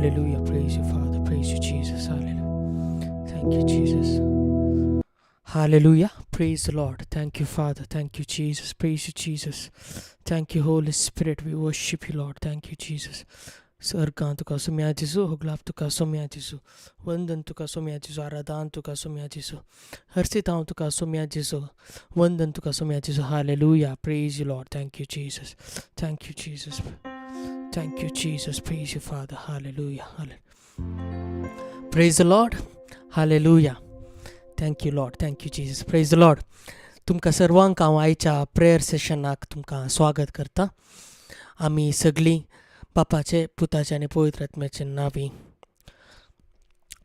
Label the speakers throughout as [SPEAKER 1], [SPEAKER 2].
[SPEAKER 1] Hallelujah. Praise you, Father. Praise you, Jesus. Hallelujah. Thank you, Jesus. Hallelujah. Praise the Lord. Thank you, Father. Thank you, Jesus. Praise you, Jesus. Thank you, Holy Spirit. We worship you, Lord. Thank you, Jesus. सर्गां तुका सोम्या जेजू, होगलाप तुका सोम्या जेजू, वंदन तुका सोम्या जेजू, आराधन तुका सोम्या जेजू, हर्षित हांव तुका सोम्या जेजू, वंदन तुका सोम्या जेजू. Hallelujah. Praise you, Lord. Thank you, Jesus. Thank you, Jesus. Thank you, Jesus. Praise you, Father. Hallelujah. Hallelujah. Praise the Lord. Hallelujah. Thank you, Lord. Thank you, Jesus. Praise the Lord. तुमकां सर्वांक हांव आयच्या prayer सेशनाक तुमकां स्वागत करता. आमी सगळीं बापाचे, पुताचे आनी पवित्र आत्म्याचे नांवी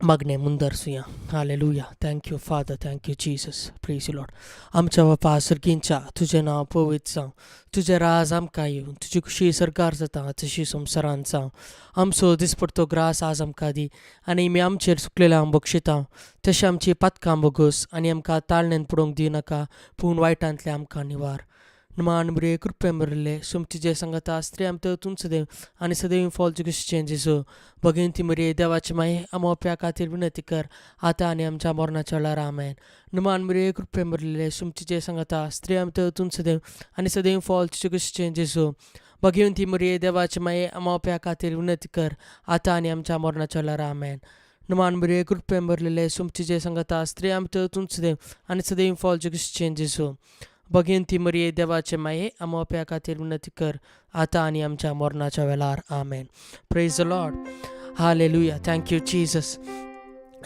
[SPEAKER 1] मागणें मुंदरसुया. Hallelujah. Thank you, Father. Thank you, Jesus. Praise you, Lord. आमच्या बापा सर्गींच्या, तुजें नांव पवित्र जावं, तुजें राज आमकां येवं, तुजी खुशी सरकार जाता तशी संवसारांत जावं. आमचो दिसपडतो ग्रास आज आमकां दी आनी आमी आमचेर चुकलेल्या हांव बक्षिता तशें आमची पातकां बोगस आनी आमकां ताळणेन पडोवंक दिनाका, पूण वायटांतलें आमकां निवार. मान बरे कृपे भरिल्ले, सोमती जे सांगता स्त्री आमकां तूंच सदैव आनी सदैव फॉल तुगेचें जेजू. भगिनी मरिये देवाची माये, आमोप्या खातीर विनंती कर आतां आनी आमच्या मरणाच्या वेळार. आमेन. नुमान बरे कृपे भरिल्ले, सोमती जे सांगता स्त्री आमकां तूंच सदैव आनी सदैव फॉल तुगेचें जेजू. भगिनी मरिये देवाची माये, आमोप्या खातीर विनंती कर आतां आनी आमच्या मरणाच्या वेळार. आमेन. नुमान बरे कृपे भरिल्ले, सोमती जे सांगता स्त्री आमकां तूंच सदैव आनी सदैव फॉल तुगेचें जेजू. भगिनी मरिये देवाचे माये, आमोप्या खातीर विनंती कर आतां आनी आमच्या मरणाच्या वेळार. आमेन. Praise the Lord. Hallelujah. Thank you, Jesus.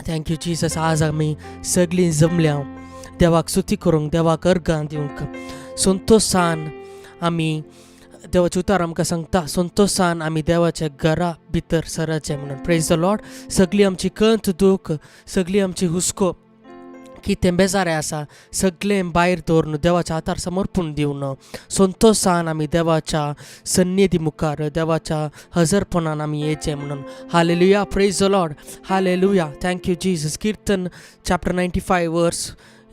[SPEAKER 1] Thank you, Jesus. आज आमी सगळीं जमल्या देवाक स्तुती करूंक, देवाक अर्गां दिवंक संतोशान. आमी देवाचें उतार आमकां सांगता, संतोशान आमी देवाच्या घरा भितर सरचें म्हणून. प्रेज the Lord. सगळी आमची कंत दूख, सगळी आमची हुस्को, कितें बेजारे आसा, सगळें भायर दवरून, देवाच्या हातार समर्पण दिवन संतोशान आमी देवाच्या सन्निधी मुखार, देवाच्या हजरपणान आमी येचें म्हणून. Hallelujah. Praise the Lord. Hallelujah. Thank you, Jesus. Kirtan chapter 95 verse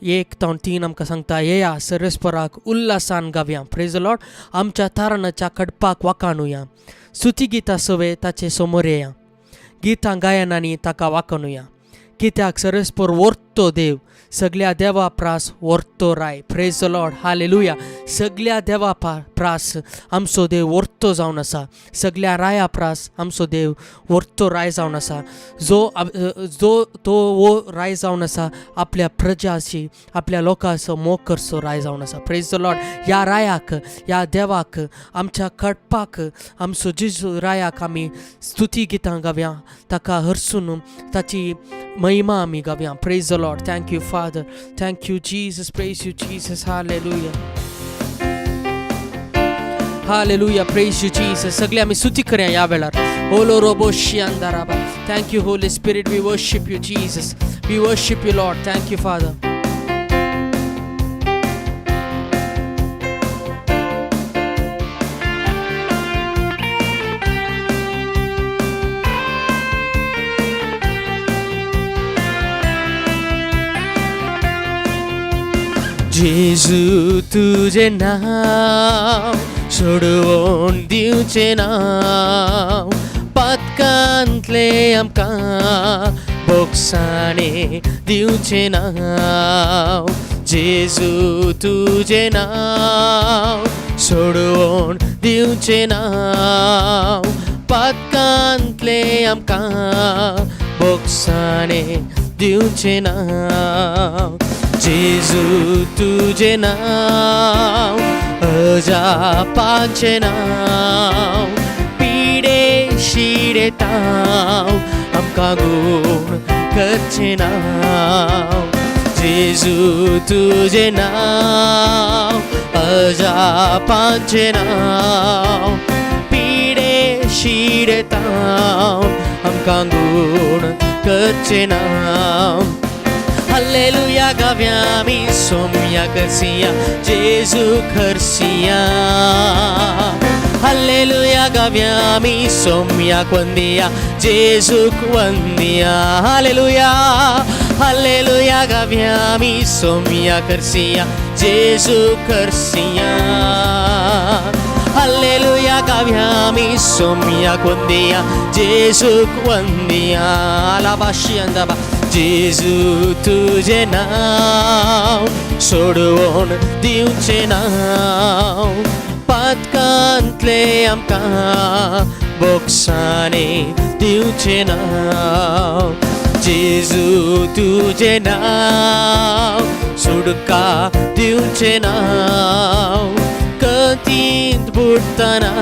[SPEAKER 1] 1 तावन 3 आमकां सांगता, येया सर्वेस्पराक उल्हासान गावया. प्रेज the Lord. आमच्या तारणाच्या खडपाक वाकाणुया, स्तुती गितां सवे ताचे समोर येया, गितां गायनांनी ताका वाकाणुया. कित्याक सर्वेस्पर वर्तो देव, सगळ्या देवा प्रास वर्तो राय. Praise the Lord. Hallelujah. सगळ्या देवा प्रास आमचो देव वर्तो जावन आसा. सगळ्या राया प्रास आमचो देव वर्तो राय जावन आसा. जो जो तो वो राय जावन आसा, आपल्या प्रजाशी, आपल्या लोकांचो मोग करचो राय जावन आसा. प्रेज the Lord. ह्या रायाक, ह्या देवाक, आमच्या खडपाक, आमचो जेजू रायाक आमी स्तुती गितां गावया, ताका हरसून ताची महिमा आमी गावया. Praise the Lord. Thank you, Father. Thank you, Jesus. Praise you, Jesus. Hallelujah. Hallelujah. Praise you, Jesus. सगळे आमी स्तुती करया ह्या वेळार. ओलो robo शियांदाराबा. Thank you, Holy Spirit. We worship you, Jesus. We worship you, Lord. Thank you, Father. जेजू तुझे नाव सोडवून दिवचें नांव, पातकांतले आमकां बोगसाणे दिवचें नांव. जेजू तुझें नांव सोडवून दिवचें नांव, पातकांतले आमकां बोगसाणे दिवचें नांव. जेजू तुझें नांव अजापाचें नांव, पिडे शिडेताव आमकां गूण करचें नांव. जेजू तुझें नांव अजापाचें नांव, पिडे शिडेताव आमकां गूण करचें नांव. हालेलुया गाव्या आमी सोम्या करसिया, जेजू खरसिया. हालेलुया गाव्या आमी सोम्या वंदिया, जेजूक वंदिया. हालेलुया, हालेलुया गाव्या आमी सोम्या करसिया, जेजू खरसिया. हालेलुया गावया आमी सोम्याक वंदिया जेजूक वंदिया आलाबाशियांदाबा जेजू तुजें नांव सोडोवन दिवचें नांव पातकांतले आमकां बोक्सांनी दिवचें नांव जेजू तुजें नांव सुडका दिवचें नांव कतींत बुडटना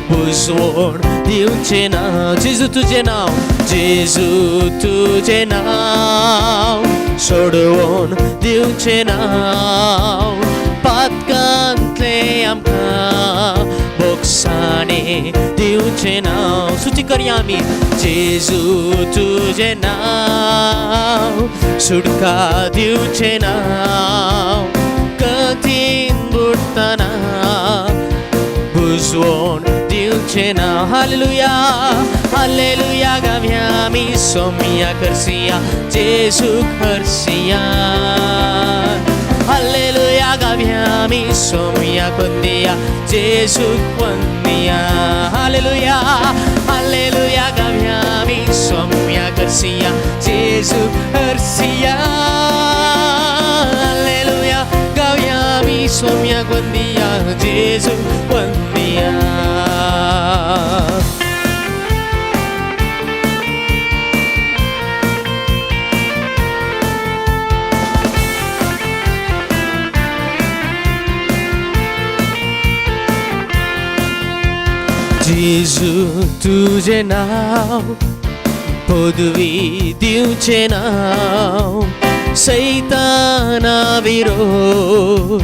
[SPEAKER 1] बुजवण दिवचें नांव जेजू तुजें नांव जेजू तुजें नांव सोडोवन दिवचें नांव पातकांतले आमकां बोक्सांनी दिवचें नांव स्तुती करया आमी जेजू तुजें नांव सुटका दिवचें नांव कथीन बुडटना बुजवण दिवचें नांव हालेलुया हालेलुया गावया आमी सोम्या करसिया जेजूक हरसिया हालेलुया गावया आमी सोम्याक वंदिया जेजूक वंदिया हालेलुया हालेलुया गावया आमी सोम्याक हरसिया जेजूक हरसिया हालेलुया गावया आमी सोम्याक वंदिया जेजूक वंदिया. जेजू तुजें नांव पदवी दिवचें नांव सैताना विरोध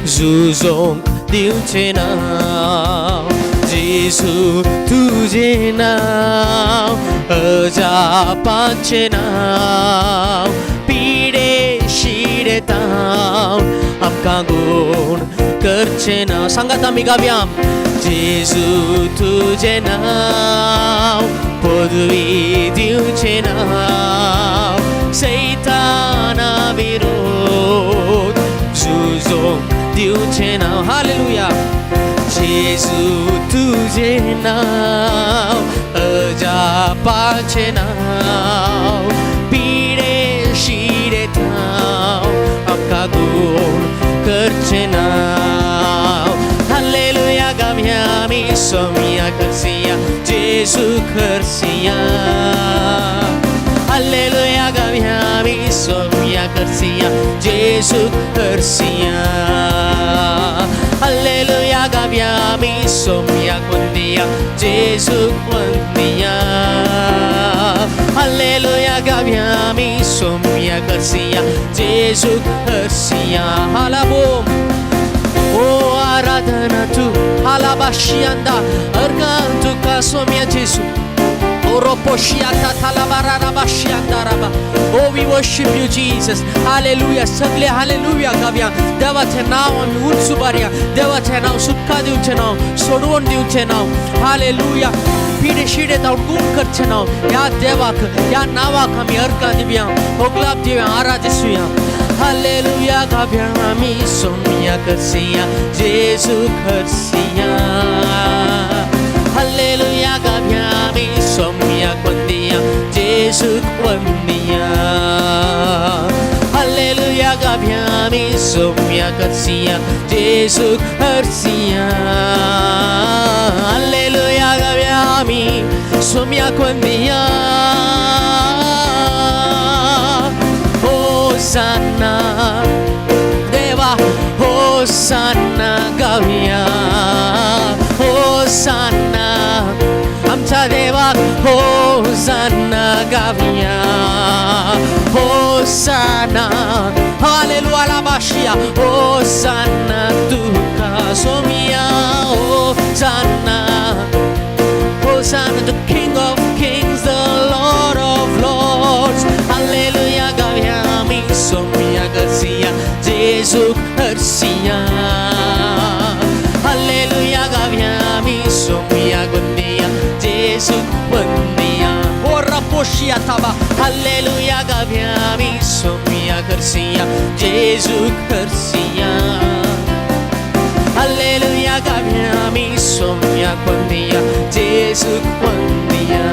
[SPEAKER 1] झुजोंक दिवचें नांव जेजू तुजें नांव अजापाचें नांव पिडे शिडे तावन आमकां गूण करचें नांव. सांगात आमी गावया जेजू तुजें नांव पदवी दिवचें नांव सैताना विरोध झुजोंक दिवचें नांव. हालेलुया जेजू तुजें नांव अजापाचें नांव पिडे शिडे थाव आमकां गूण करचें नांव. हालेलुया गावया आमी सोम्या करसिया जेजूक हरसिया हालेलुया गावया आमी सोम्या करसिया जेजूक हरसिया हालेलुया गावया आमी सोम्याक वंदिया जेजूक वंदिया हालेलुया गावया आमी सोम्या करसिया जेजूक हरसिया. हालाबोम ओ आराधना तू हालाबाशियांदा अर्गां तुका सोम्या जेजू. Oh, we worship you, Jesus. Hallelujah. सगळे हालेलुया गावया. देवाचें नांव आमी उंच उबारया. देवाचें नांव सुटका दिवचें नांव, सोडवण दिवचें नांव. हालेलुया. पिडे शिडे जावन गूण करचें नांव. ह्या देवाक, ह्या नांवाक आमी अर्गां दिवया, होगलाप दिवया, आराधिसुया. हालेलुया गावया आमी सोम्या करसिया जेजूक हरसिया. हालेलुया गावया आमी सोम्याक वंदिया जेजूक वंदिया. हालेलुया गावया आमी सोम्याक हरसिया जेजूक हरसिया. हालेलुया गावया आमी सोम्याक वंदिया. होसाना देवा होसाना गावया होसाना आमच्या देवाक होसाना गावया होसाना. हालेलुया लाबाशिया होसाना तुका सोमिया होसाना होसाना the King of Kings, the Lord of Lords. Hallelujah गावया आमी सोम्या करसिया जेजूक हरसिया. हालेलुया गावया आमी सोम्याक वंदिया जेजूक वंदिया. ओरा पोशिया थाबा. हालेलुया गावया आमी सोम्या करसिया जेजूक हरसिया. हालेलुया गावया गावया आमी सोम्याक वंदिया, जेजूक वंदिया.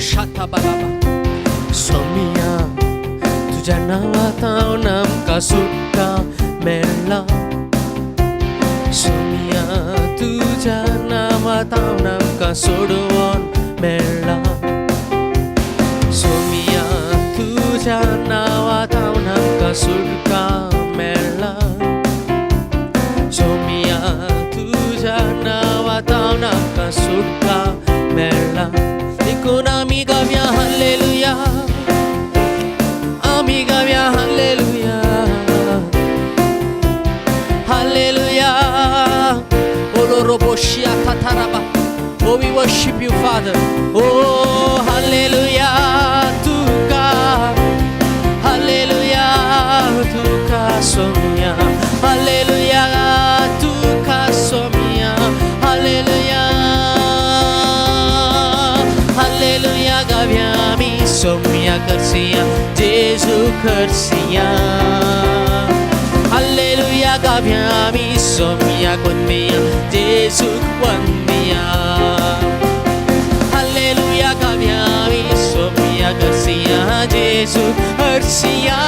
[SPEAKER 1] शाताबालाबा सोमिया तुज्या नांवांत हांव आमकां सुटका मेळ्ळा. सोमिया तुज्या नांवांत हांव आमकां सोडोवन मेळ्ळा. सोमिया तुज्या नांवांत हांव आमकां सुटका मेळ्ळा. सोमिया तुज्या नांवांत हांव आमकां सुटका मेळ्ळा. देखून आमी गावया हालेलुया, आमी गावया hallelujah, hallelujah. Oloroboshia tataraba. Oh, we worship you, Father. Oh, hallelujah, tuka. Hallelujah, tuka somia. Hallelujah, tuka somia. Hallelujah, hallelujah, gavya mi somia karsiya, Jesu karsiya. Hallelujah, gavya mi somia kondiya, Jesu kondiya. Hallelujah, gavya mi somia karsiya, Jesu karsiya.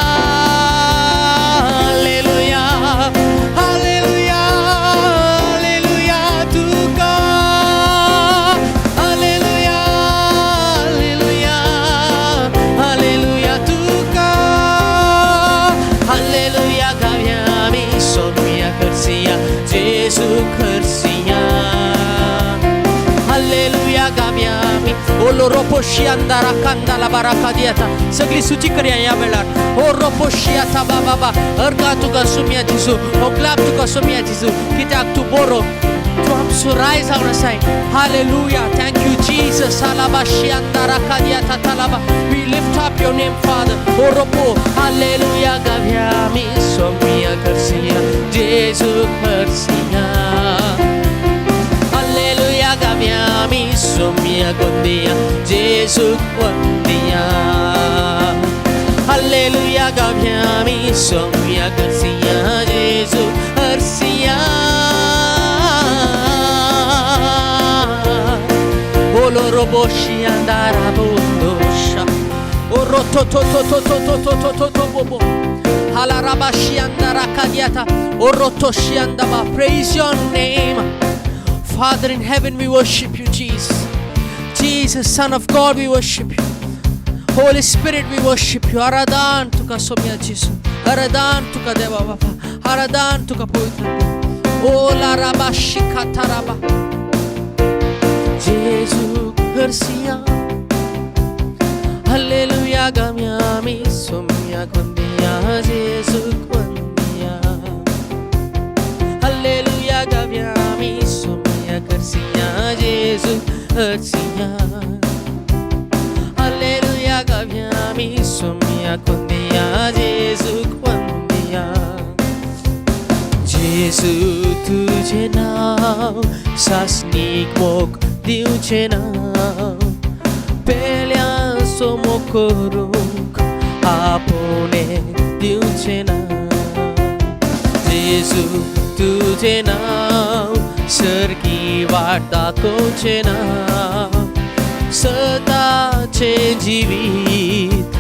[SPEAKER 1] Hallelujah, hallelujah, hallelujah, tuka. Hallelujah, hallelujah, hallelujah, tuka. Hallelujah, gavya mi somia karsiya, Jesu karsiya. Hallelujah, gavya mi. ओलोरोपोशियांदारा कांदाला बाराका दियाता. सगळी सूची करया या वेळार. ओ रोपोशियाता बाबा अर्गा तुका सुम्या जिसू, ओ clap तुका सुम्या जिसू, कित्याक तूं बरो, तूं आमचो राय जावन आसाय. Hallelujah, thank you Jesus. सालाबा शियांदारा कादियाता तालाबा. We lift up your name, Father. ओ रोपो हालेलुया गावया मी सोमिया करसिया, जेजू करसिया. Hallelujah, gavya mi somia kondiya, Jesu kondiya. Hallelujah, gavya mi somia karsiya, Jesu karsiya. Olo roboshi andara bundosha. Oro to to to to to to to to to to bobo. Halarabashi andara kadiata. Oro toshi andaba. Praise your name. Father in heaven, we worship you, Jesus. Jesus, Son of God, we worship you. Holy Spirit, we worship you. Aradan tuka somya Jesu. Aradan tuka deva baba. Aradan tuka पवित्र. O la raba shikataraba. Jesu करसिया. Hallelujah, gamya mi somya kondiya, Jesu kondiya. Hallelujah, gavya mi somya karsiya, Jesu karsiya. Hallelujah, gavya mi somya kondiya, Jesu kondiya. Jesu तुझे नाव सासनीक मोग दिवचें नाव, पेल्या सोमो करूंक आपोवणें दिवचें नाव. जेजू तुझें नाव सर्गी वाट दाखोवचें नाव, सदाचें जिवीत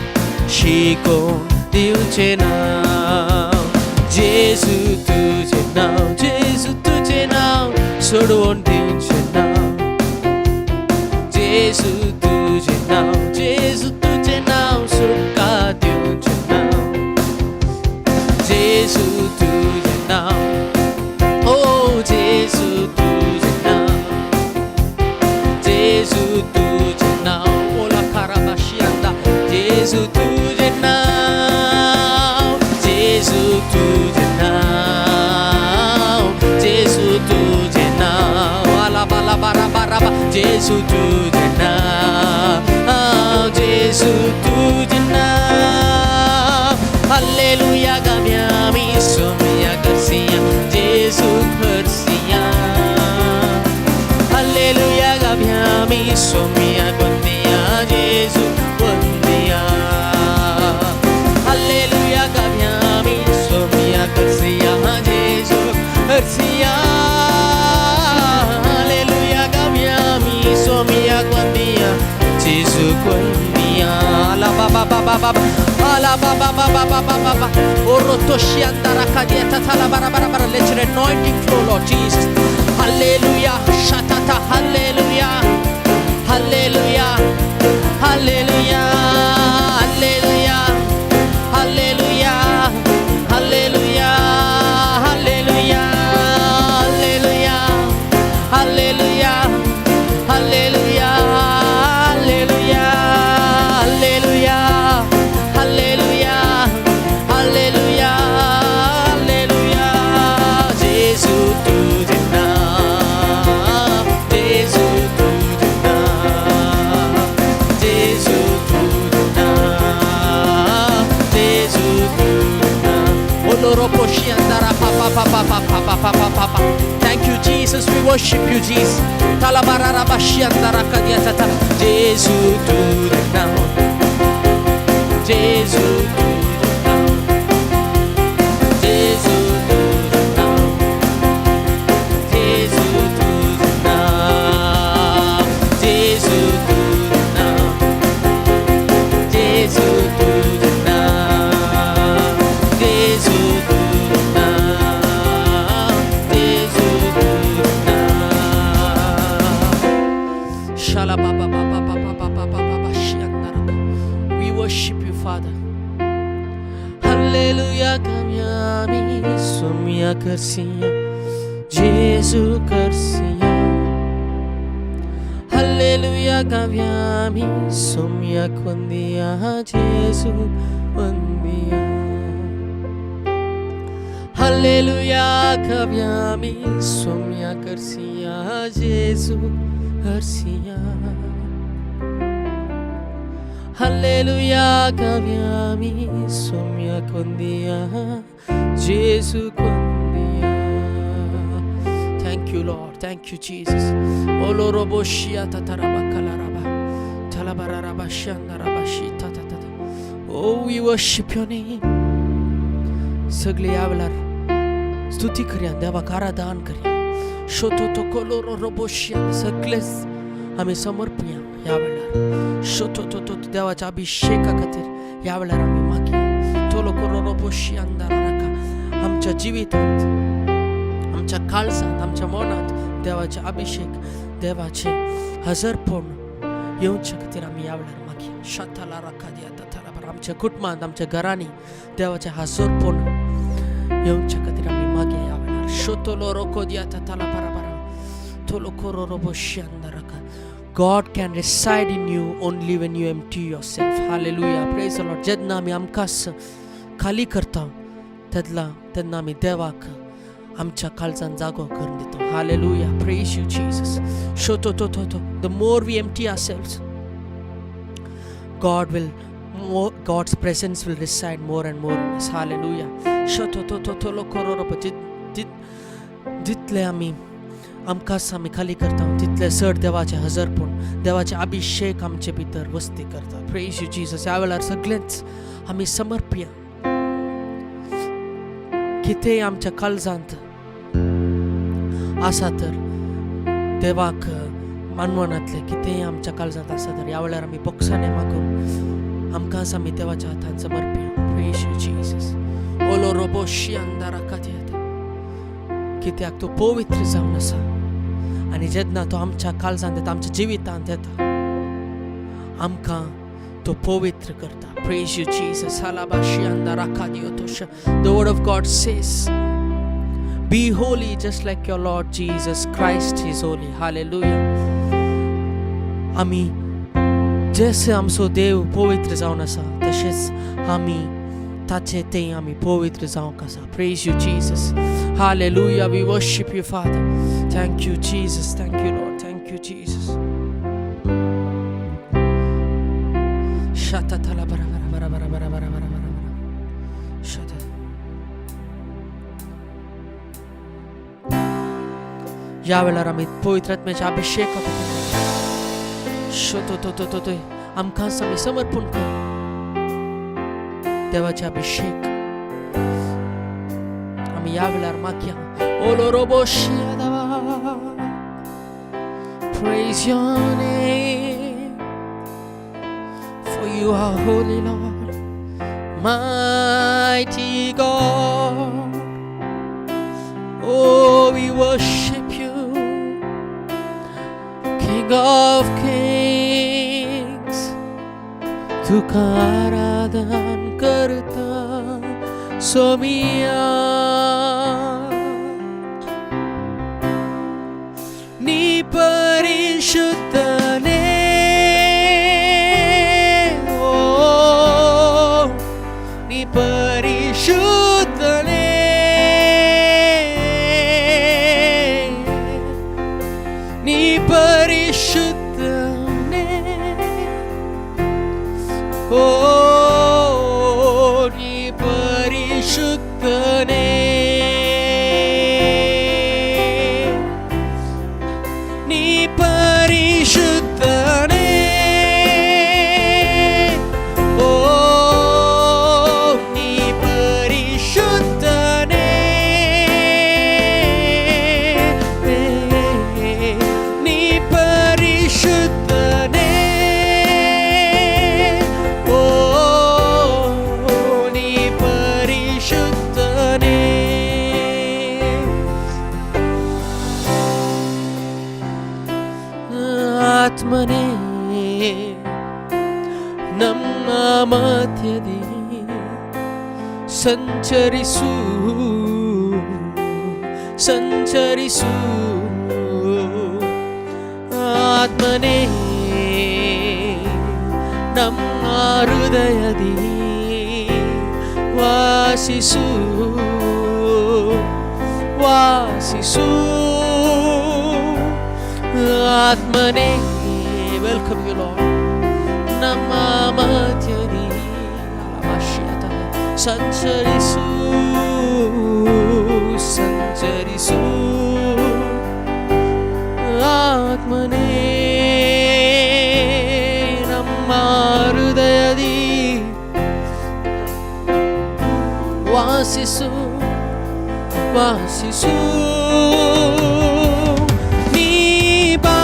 [SPEAKER 1] शिकोवन दिवचें नाव. जेजू तुझें नाव, जेजू तुझें नाव सोडोवन दिवचें नाव. जेजू तुझें नाव, जेजू तुझें नाव सुटका दिवचें नाव. जेजू तुझें नाव, ओ जेजू तुझें नाव, जेजू तुझें नाव. ओला काराबाशियांदा. जेजू तुझें नाव, जेजू तुझें नाव, जेजू तुझें नाव. आला बाला बारा बारा. जेजू तुझें नाव, जेजू तुझें नाव. हालेलुया गावया आमी सोम्या करसिया, जेजू करसिया. हालेलुया गावया आमी सोम्या कोंदिया, जेजू कोंदिया. हालेलुया गावया आमी Saumya करसिया, baba ala baba baba baba baba orotoshiandara kadiata tala bara bara bara. Let your anointing flow, Lord Jesus. Hallelujah. Shatata. Hallelujah. Hallelujah. Hallelujah. Hallelujah. Hallelujah. Hallelujah. Hallelujah. Hallelujah. Hallelujah. Hallelujah. Hallelujah. Hallelujah. Hallelujah. Hallelujah. Hallelujah. Jesu तुझे नाम, Jesu तुझे नाम, Jesu तुझे नाम, Jesu तुझे नाम. Oloroposhiandara pa pa pa pa pa pa pa pa pa pa. Thank you, Jesus. We worship you, Jesus. Talabararabashiandara kadiatata. Jesu तुझे नाम, Jesu तुझे नाम, Jesu तुझे नाम, Jesu तुझे नाम, Jesu तुझे नाम, Jesu तुझे नाम, Jesu तुझे नाम, Jesu तुझे नाम. Shala ba ba ba ba ba ba ba ba ba ba ba shiandara. We worship you, Father. Hallelujah, kamiami sumya karsiya, Jesu karsiya. Hallelujah, kavyami sumya kundiya, Jesu kundiya. Hallelujah, kavyami sumya karsiya, Jesu karsiya. Hallelujah, kavyami sumya kundiya, Jesu kundiya. Thank you, Lord. Thank you, Jesus. Oloroboshia tataraba kalaraba talabararaba shandaraba shi tatatata. Oh, we worship your name. सगळे ह्या वेळार स्तुती करया, देवाक आराधन करया. शोतो कोलोरो रोबोशिया सगळेच आमी समर्पया ह्या वेळार. शोतो तो तो देवाच्या अभिषेका खातीर ह्या वेळार आमी मागया. तोलो कोरो रोबोशिया राखा आमच्या जिवितांत, आमच्या काळजांत, आमच्या मनांत देवाचे अभिषेक, देवाचे हजरपण येवचे खातीर आमी ह्या वेळार मागया. शताला राखा दिया तथाला. आमच्या कुटुंबांत, आमच्या घरांनी देवाचे हजरपण येवचे खातीर आमी मागया ह्या वेळार. शोतोलो रोको दिया तथाला बराबर तोलो कोरो रोबोशिया राखा. God can reside in you only when you empty yourself. Hallelujah. Praise the Lord. जेन्ना आमी आमकांच खाली करता तेन्ना तेन्ना आमी देवाक आमच्या काळजान जागो करून दिता. Hallelujah. Praise you, Jesus. शोतो तो तो तो. The more we empty ourselves, God will more, God's presence will reside more and more in us. Hallelujah. शोतो तो तो तो लो कोरो रो जितले आमी आमकांच आमी खाली करता तितले चड देवाचे हजरपण, देवाचे अभिषेक आमचे भितर वस्ती करता. Praise you, Jesus. ह्या वेळार सगळेच आमी समर्पया. कितेंय आमच्या काळजांत आसा तर, देवाक मानवनातलें कितेंय आमच्या काळजांत आसा तर, ह्या वेळार आमी बोगसाणे मागून आमकांच आमी देवाच्या हातान समर्पया. Praise you, Jesus. ओलो रोबो शियांदारा कादयात. कित्याक तो पवित्र जावन आसा आनी जेन्ना तो आमच्या काळजांत येता, आमच्या जिवितांत येता, आमकां तो पवित्र करता. Praise you, Jesus. The word of God says, "Be holy just like your Lord Jesus Christ is holy." Hallelujah. आमी जशें आमचो देव पवित्र जावन आसा तशेंच आमी ताचे ते आमी पवित्र जावंक आसा. Praise you, Jesus. Hallelujah. We worship you, Father. Thank you, Jesus. Thank you, Lord. Thank you, Jesus. Shatatala bara bara bara bara bara bara bara bara bara. Shata. ह्या वेळार आमी पवित्र आत्म्याच्या अभिषेक शोतो तो तो तो आमकां आमी समर्पण करू. देवाचे अभिषेक आमी ह्या वेळार मागया. ओलो robo. Praise your name, for you are holy, Lord. Mighty God. Oh, we worship you, King of Kings. तुका आराधन करता सोमिया, ನೀ ಪರಿಶುದ್ಧನೇ, ಓ ನೀ ಪರಿಶುದ್ಧನೇ, ನೀ ಪರಿಶುದ್ಧನೇ, ಓ ನೀ ಪರಿಶುದ್ಧನೇ, ನೀ ಪರಿಶುದ್ಧನೇ, ಓ ನೀ ಪರಿಶುದ್ಧನೇ, ನೀ ಪರಿಶುದ್ಧನೇ, ಓ ನೀ ಪರಿಶುದ್ಧನೇ. ಆತ್ಮನೇ ನಮ್ಮ ಮಧ್ಯದಿ ಸಂಚರಿಸು, ಸಂಚರಿಸು. ಆತ್ಮನೇ ನಮ್ಮ ಹೃದಯದಿ ವಾಸಿಸು, ವಾಸಿಸು. ಆತ್ಮನೇ, welcome you lord. ನಮ್ಮ ಮಧ್ಯದಿ ಸಂಚರಿಸು, ಸಂಚರಿಸು. ಆತ್ಮನೇ ನಮ್ಮ ಹೃದಯದಿ ವಾಸಿಸು, ವಾಸಿಸು. ನೀ ಬಾ,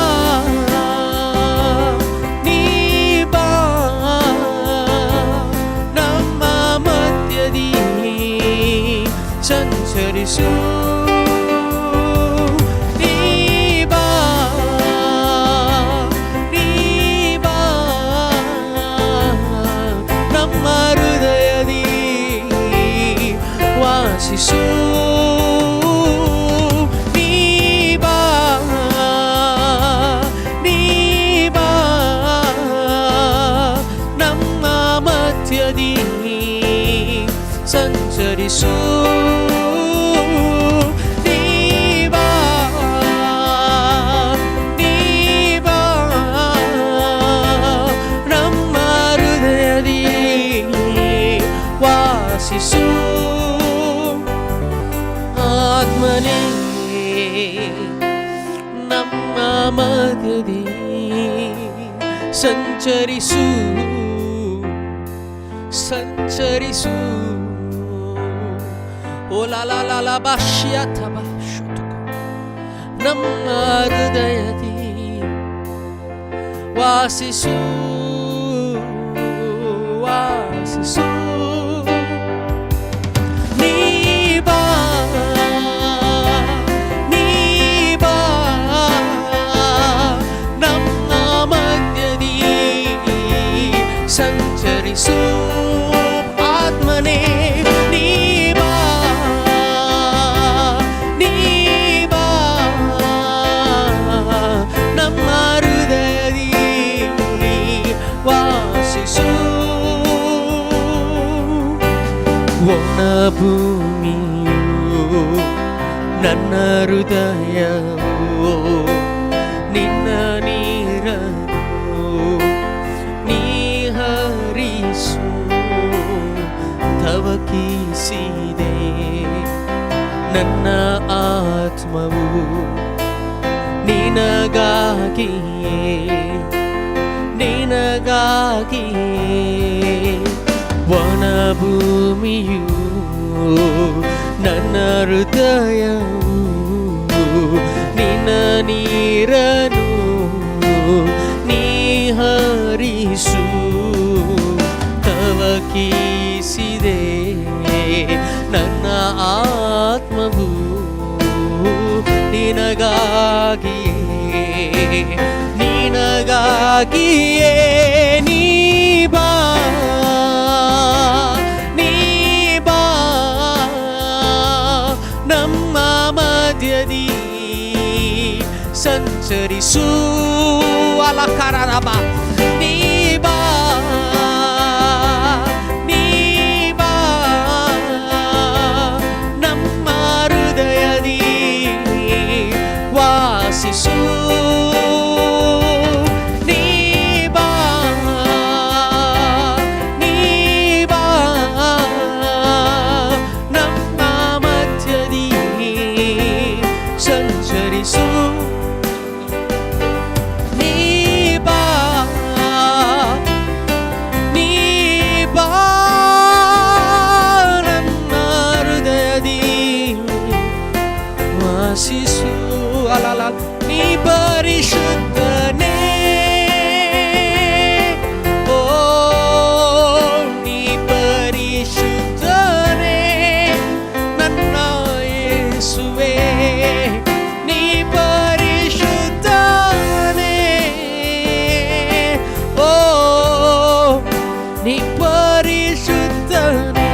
[SPEAKER 1] ನೀ ಬಾ, ನಮ್ಮ ಮಧ್ಯದಿ ಸಂಚರಿಸು. ನೀ ಬಾ, ನೀ ಬಾ, ನಮ್ಮ ಹೃದಯದಿ ವಾಸಿಸು. ನೀ ಬಾ, ನೀ ಬಾ, ನಮ್ಮ ಮಧ್ಯದಿ ಸಂಚರಿಸು. ನೀ ಬಾ, ನೀ ಬಾ, ನಮ್ಮ ಹೃದಯದಿ ವಾಸಿಸು. ಆತ್ಮನೇ ನಮ್ಮ ಮಧ್ಯದಿ ಸಂಚರಿಸು, ಸಂಚರಿಸು. ಓ ಲಾ ಲಾ ಲಾ ಲಾ ಭಾಷ್ಯಥ ನಮ್ಮ ಹೃದಯದಿ ವಾಸಿಸು, ವಾಸಿಸು. ನೀ ಬಾ, ನೀ ಬಾ, ನಮ್ಮ ಮಧ್ಯದಿ ಸಂಚರಿಸು. ಆತ್ಮನೇ ನೀ ಬಾ, ನೀ ಬಾ, ನಮ್ಮ ಹೃದಯದಿ ವಾಸಿಸು. ಒಣ ಭೂಮಿಯು ನನ್ನ ಹೃದಯವು ನಿನ್ನ ನೀರನ್ನು ನೀ ಹರಿಸು ತವಕಿಸಿದೆ. ನನ್ನ ಆತ್ಮವು ನಿನಗಾಗಿಯೇ, ನಿನಗಾಗಿಯೇ. ವನಭೂಮಿಯು ನನ್ನ ಹೃದಯವು ನಿನ್ನ ನೀರನು ನೀ ಹರಿಸು ತವಕಿಸಿದೆ. ನಿನಗಾಗಿಯೇ, ನಿನಗಾಗಿಯೇ ನೀ ಬಾ, ನೀ ಬಾ ನಮ್ಮ ಮಧ್ಯದಿ ಸಂಚರಿಸು. ಅಲಕರರಬ ನೀ ಬಾ, ನೀ ಬಾ ನಮ್ಮ ಹೃದಯದಿ ವಾಸಿಸು. ನೀ ಬಾ, ನೀ ಬಾ ನಮ್ಮ ಮಧ್ಯದಿ ಸಂಚರಿಸು. ನೀ ಬಾ, ನೀ ಬಾ ನನ್ನ ಹೃದಯದಿ ವಾಸಿಸು. ಅಲಲ ನೀ ಪರಿಶುದ್ಧನೇ, ಓ ನೀ ಪರಿಶುದ್ಧನೇ ನನ್ನ ಯೇಸುವೆ, ನೀ ಪರಿಶುದ್ಧನೇ, ಓ ನೀ ಪರಿಶುದ್ಧನೇ,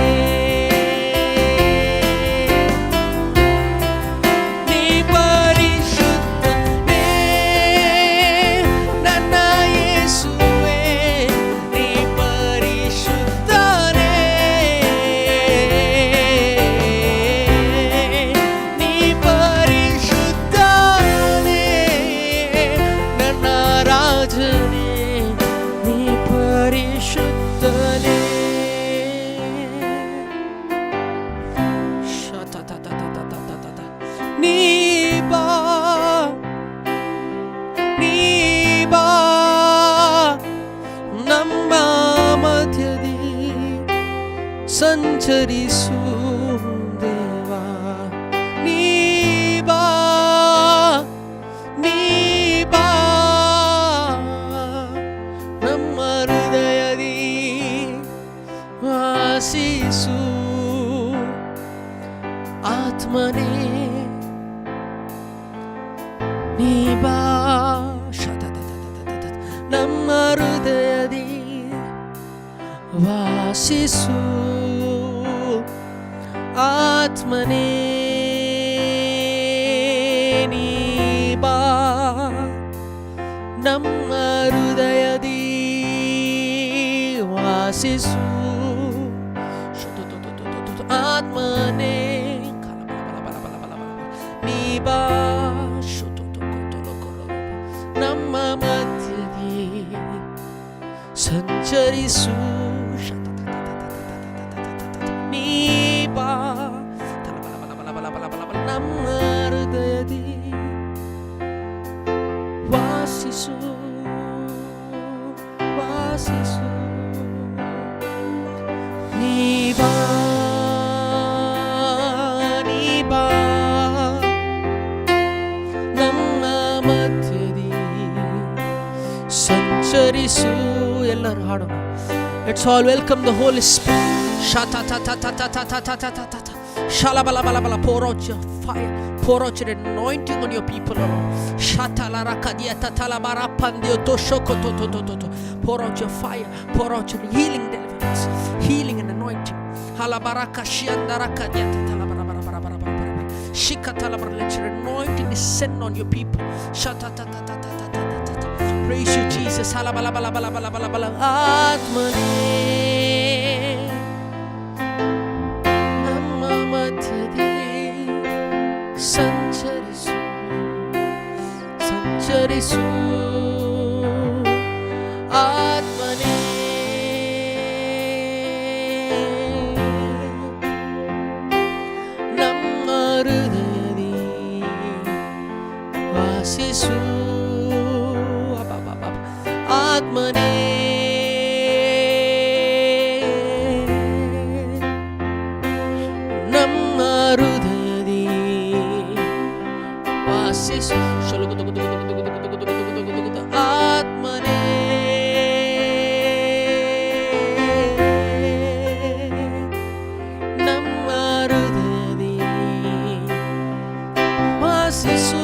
[SPEAKER 1] ನೀ ಪರಿಶುದ್ಧನೇ ನನ್ನ ಯೇಸುವೆ, ನೀ ಪರಿಶುದ್ಧನೇ, ನೀ ಪರಿಶುದ್ಧನೇ ನನ್ನ ರಾಜನೇ, ನೀ ಪರಿಶುದ್ಧನೇ. ಶತತತತತತತತ. ನೀ ಬಾ, ನೀ ಬಾ ನಮ್ಮ ಮಧ್ಯದಿ ಸಂಚರಿಸು ದೇವಾ. ನೀ ಬಾ, ನೀ ಬಾ ನಮ್ಮ ಹೃದಯದಿ ವಾಸಿಸು. ಆತ್ಮನೇ ನೀ ಬಾ ಶತತತತತತ ನಮ್ಮ ಹೃದಯದಿ ವಾಸಿಸು. ಆತ್ಮನೇ ನೀ ಬಾ ನಮ್ಮ ಹೃದಯದಿ ವಾಸಿಸು. ಆತ್ಮನೇ ನೀ ಬಾ ನಮ್ಮ ಮಧ್ಯದಿ ಸಂಚರಿಸು. ನೀ ಬಾ ನಮ್ಮ ಹೃದಯದಿ ವಾಸಿಸು, ವಾಸಿಸು. ನೀ ಬಾ, ನೀ ಬಾ ನಮ್ಮ ಮಧ್ಯದಿ ಸಂಚರಿಸು. ಎಲ್ಲರೂ ಹಾಡೋಣ. Let's all welcome the Holy Spirit. Shata ta ta ta ta ta ta ta ta ta ta. Shalabala. Pour out your fire. Pour out your anointing on your people, O Lord. Shata la rakadia ta ta la barapandio to shoko to to to to to. Pour out your fire. Pour out your healing deliverance. Healing and anointing. Halabaraka shianda rakadia ta ta la bara bara bara bara bara bara. Shikata la bara. Let your anointing descend on your people. Shata ta ta ta ta ta ta ta ta. Praise you, Jesus. Halabala bala bala bala bala bala. ಆತ್ಮನೇ ನಮ್ಮ ಮಧ್ಯದಿ ಸಂಚರಿಸು, ಸಂಚರಿಸು. ಆತ್ಮನೇ ನಮ್ಮ ಹೃದಯದಿ ವಾಸಿಸು. ಅಬ್ಬಬ್ಬಬ್ಬ. ಆತ್ಮನೇ ನಮ್ಮ ಹೃದಯದಿ ವಾಸಿಸು. ಆತ್ಮನೇ ನಮ್ಮ ಹೃದಯದಿ ವಾಸಿಸು.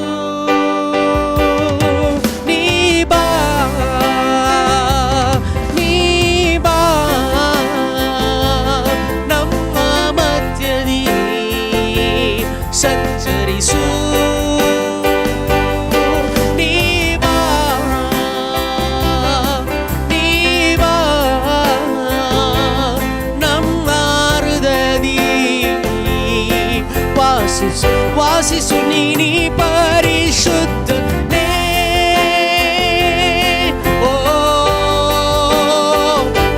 [SPEAKER 1] ವಾಸಿಸು ನೀ ಪರಿಶುದ್ಧನೇ. ಓ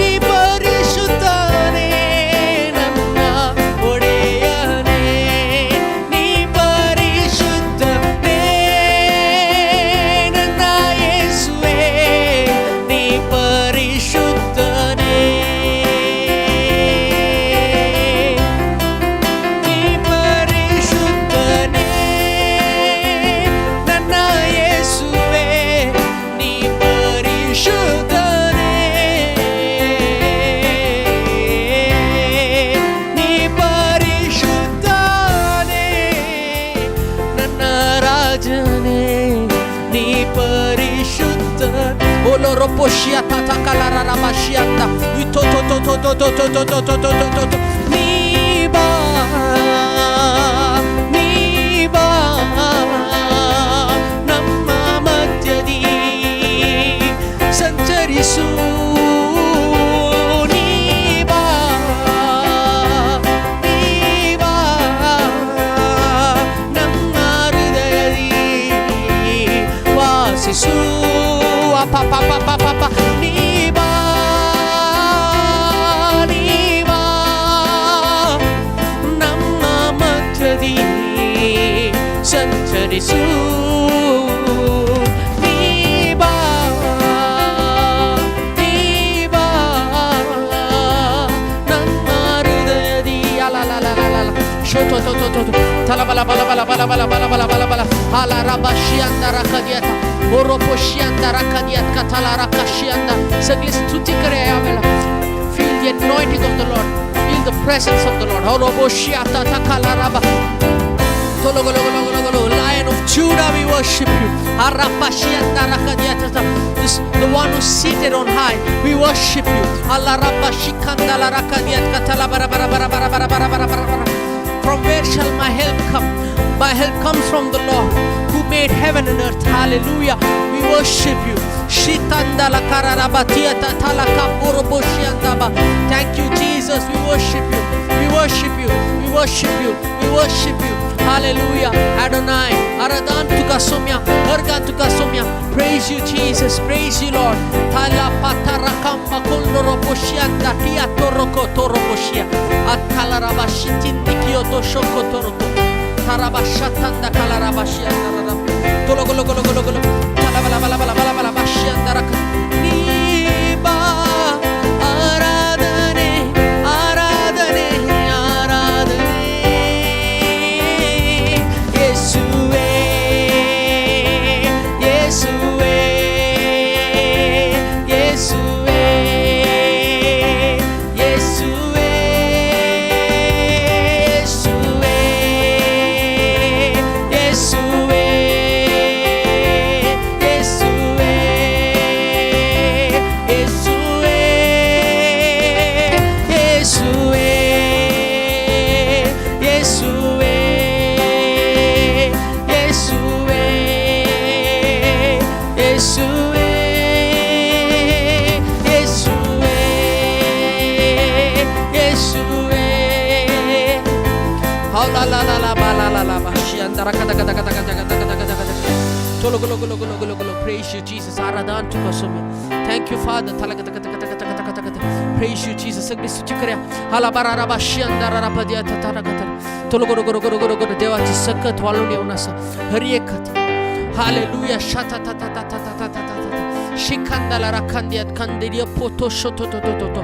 [SPEAKER 1] ನೀ ಪರಿಶುದ್ಧನೇ ನನ್ನ ಒಡೆಯನೇ, ನೀ ಪರಿಶುದ್ಧನೇ ನನ್ನ ಯೇಸುವೇ, ನೀ ಪರಿಶುದ್ಧನೇ, ನೀ ಪರಿಶುದ್ಧನೇ ನನ್ನ ಯೇಸುವೇ, ನೀ ಪರಿಶುದ್ಧನೇ, ನೀ ಪರಿಶುದ್ಧನೇ ನನ್ನ ರಾಜನೇ, ನೀ ಪರಿಶುದ್ಧ. ಓಲೋ ರೊಪೋಶಿಯ ತತ ಕಲರ ರಬಶಿಯಂತ ಇತೋ ತೋ ತೋ ತೋ ತೋ ತೋ ತೋ ತೋ ತೋ ತೋ ತೋ ತೋ ತೋ. ನೀ ಬಾ, ನೀ ಬಾ ನಮ್ಮ ಮಧ್ಯದಿ ಸಂಚರಿಸು, ನೀ ಬಾ, ನೀ ಬಾ ನಮ್ಮ ಹೃದಯದಿ ವಾಸಿಸು. ಅಪ ಪ ಪ ಪ ಪ ಪ. ನೀ ಬಾ, ನೀ ಬಾ ನಮ್ಮ ಮಧ್ಯದಿ ಸಂಚರಿಸು, ನೀ ಬಾ, ನೀ ಬಾ ನಮ್ಮ ಹೃದಯದಿ. ಅಲಲಲಲಲಲ. ಶೋ ತೋ ತೋ ತೋ ತೋ ತೋ. ತಲ ಬಲ ಬಲ ಬಲ ಬಲ ಬಲ ಬಲ ಬಲ ಬಲ ಬಲ. ಅಲ ರಬ ಶಿಯಂದ ರಕದಿಯತ. ಓರೋಪೋ ಶಿಯಂದ ರಕದಿಯತ್ ಕಥಲ ರಕಶಿಯಂದ. सगळी स्तुती करे यावेळेला. Feel the anointing of the Lord. Feel the presence of the Lord. ಓರೋಪೋ ಶಿಯತ ತಕಲ ರಬ. Tolo golo golo golo golo. Lion of Judah, we worship you. Arapashianda rakadiatata. This the one who's seated on high. We worship you. Allah rabba shikanda la rakadiat katala bara bara bara bara bara bara bara bara bara. From where shall my help come? My help comes from the Lord who made heaven and earth. Hallelujah. We worship you. Shitanda la kararabatiata talaka boroboshiandaba. Thank you, Jesus. We worship you. We worship you. We worship you. We worship you. Hallelujah. Adonai. Aradan tuka somya. Argan tuka somya. Praise you, Jesus. Praise you, Lord. Tala patarakamba koloroboshianda tia toroko toroboshia. Atalarabashitindikioto shoko toroko. Tarabashatanda kalarabashianda rarab. Tolo golo golo golo golo. Talabala bala bala bala bala bashianda raka. ನೀ ಬಾ, ಆರಾಧನೆ ಆರಾಧನೆ ಆರಾಧನೆ ಯೇಸುವೇ, ಯೇಸುವೇ, ಯೇಸುವೇ, ಯೇಸುವೇ, ಯೇಸುವೇ, ಯೇಸುವೇ, ಯೇಸುವೇ, ಯೇಸುವೇ, ಯೇಸುವೇ, ಯೇಸುವೇ, ಯೇಸುವೇ, ಯೇಸುವೇ, ಯೇಸುವೇ. ಹೌಲಾ ಲಾ ಲಾ ಲಾ ಬಾ ಲಾ ಲಾ ಲಾ ಬಾ ಶಿಯಂದರ ಕದ ಕದ ಕದ ಕದ ಕದ ಕದ ಕದ ಕದ. Tolo golo golo golo golo golo. Praise you, Jesus. Aradan tuka somya. Thank you, Father. Tala kata kata kata kata kata kata kata. Praise you, Jesus. सगळी स्तुती करूया. हाला बारा राबा शियंदारा राबा दिया तारा कथा. Tolo golo golo golo golo golo. देवाची सकत वाळून येऊन असा हर एक hallelujah. Shanta ta ta ta ta ta ta ta ta ta. Shikandala rakandiat kandiria poto shoto to to to to.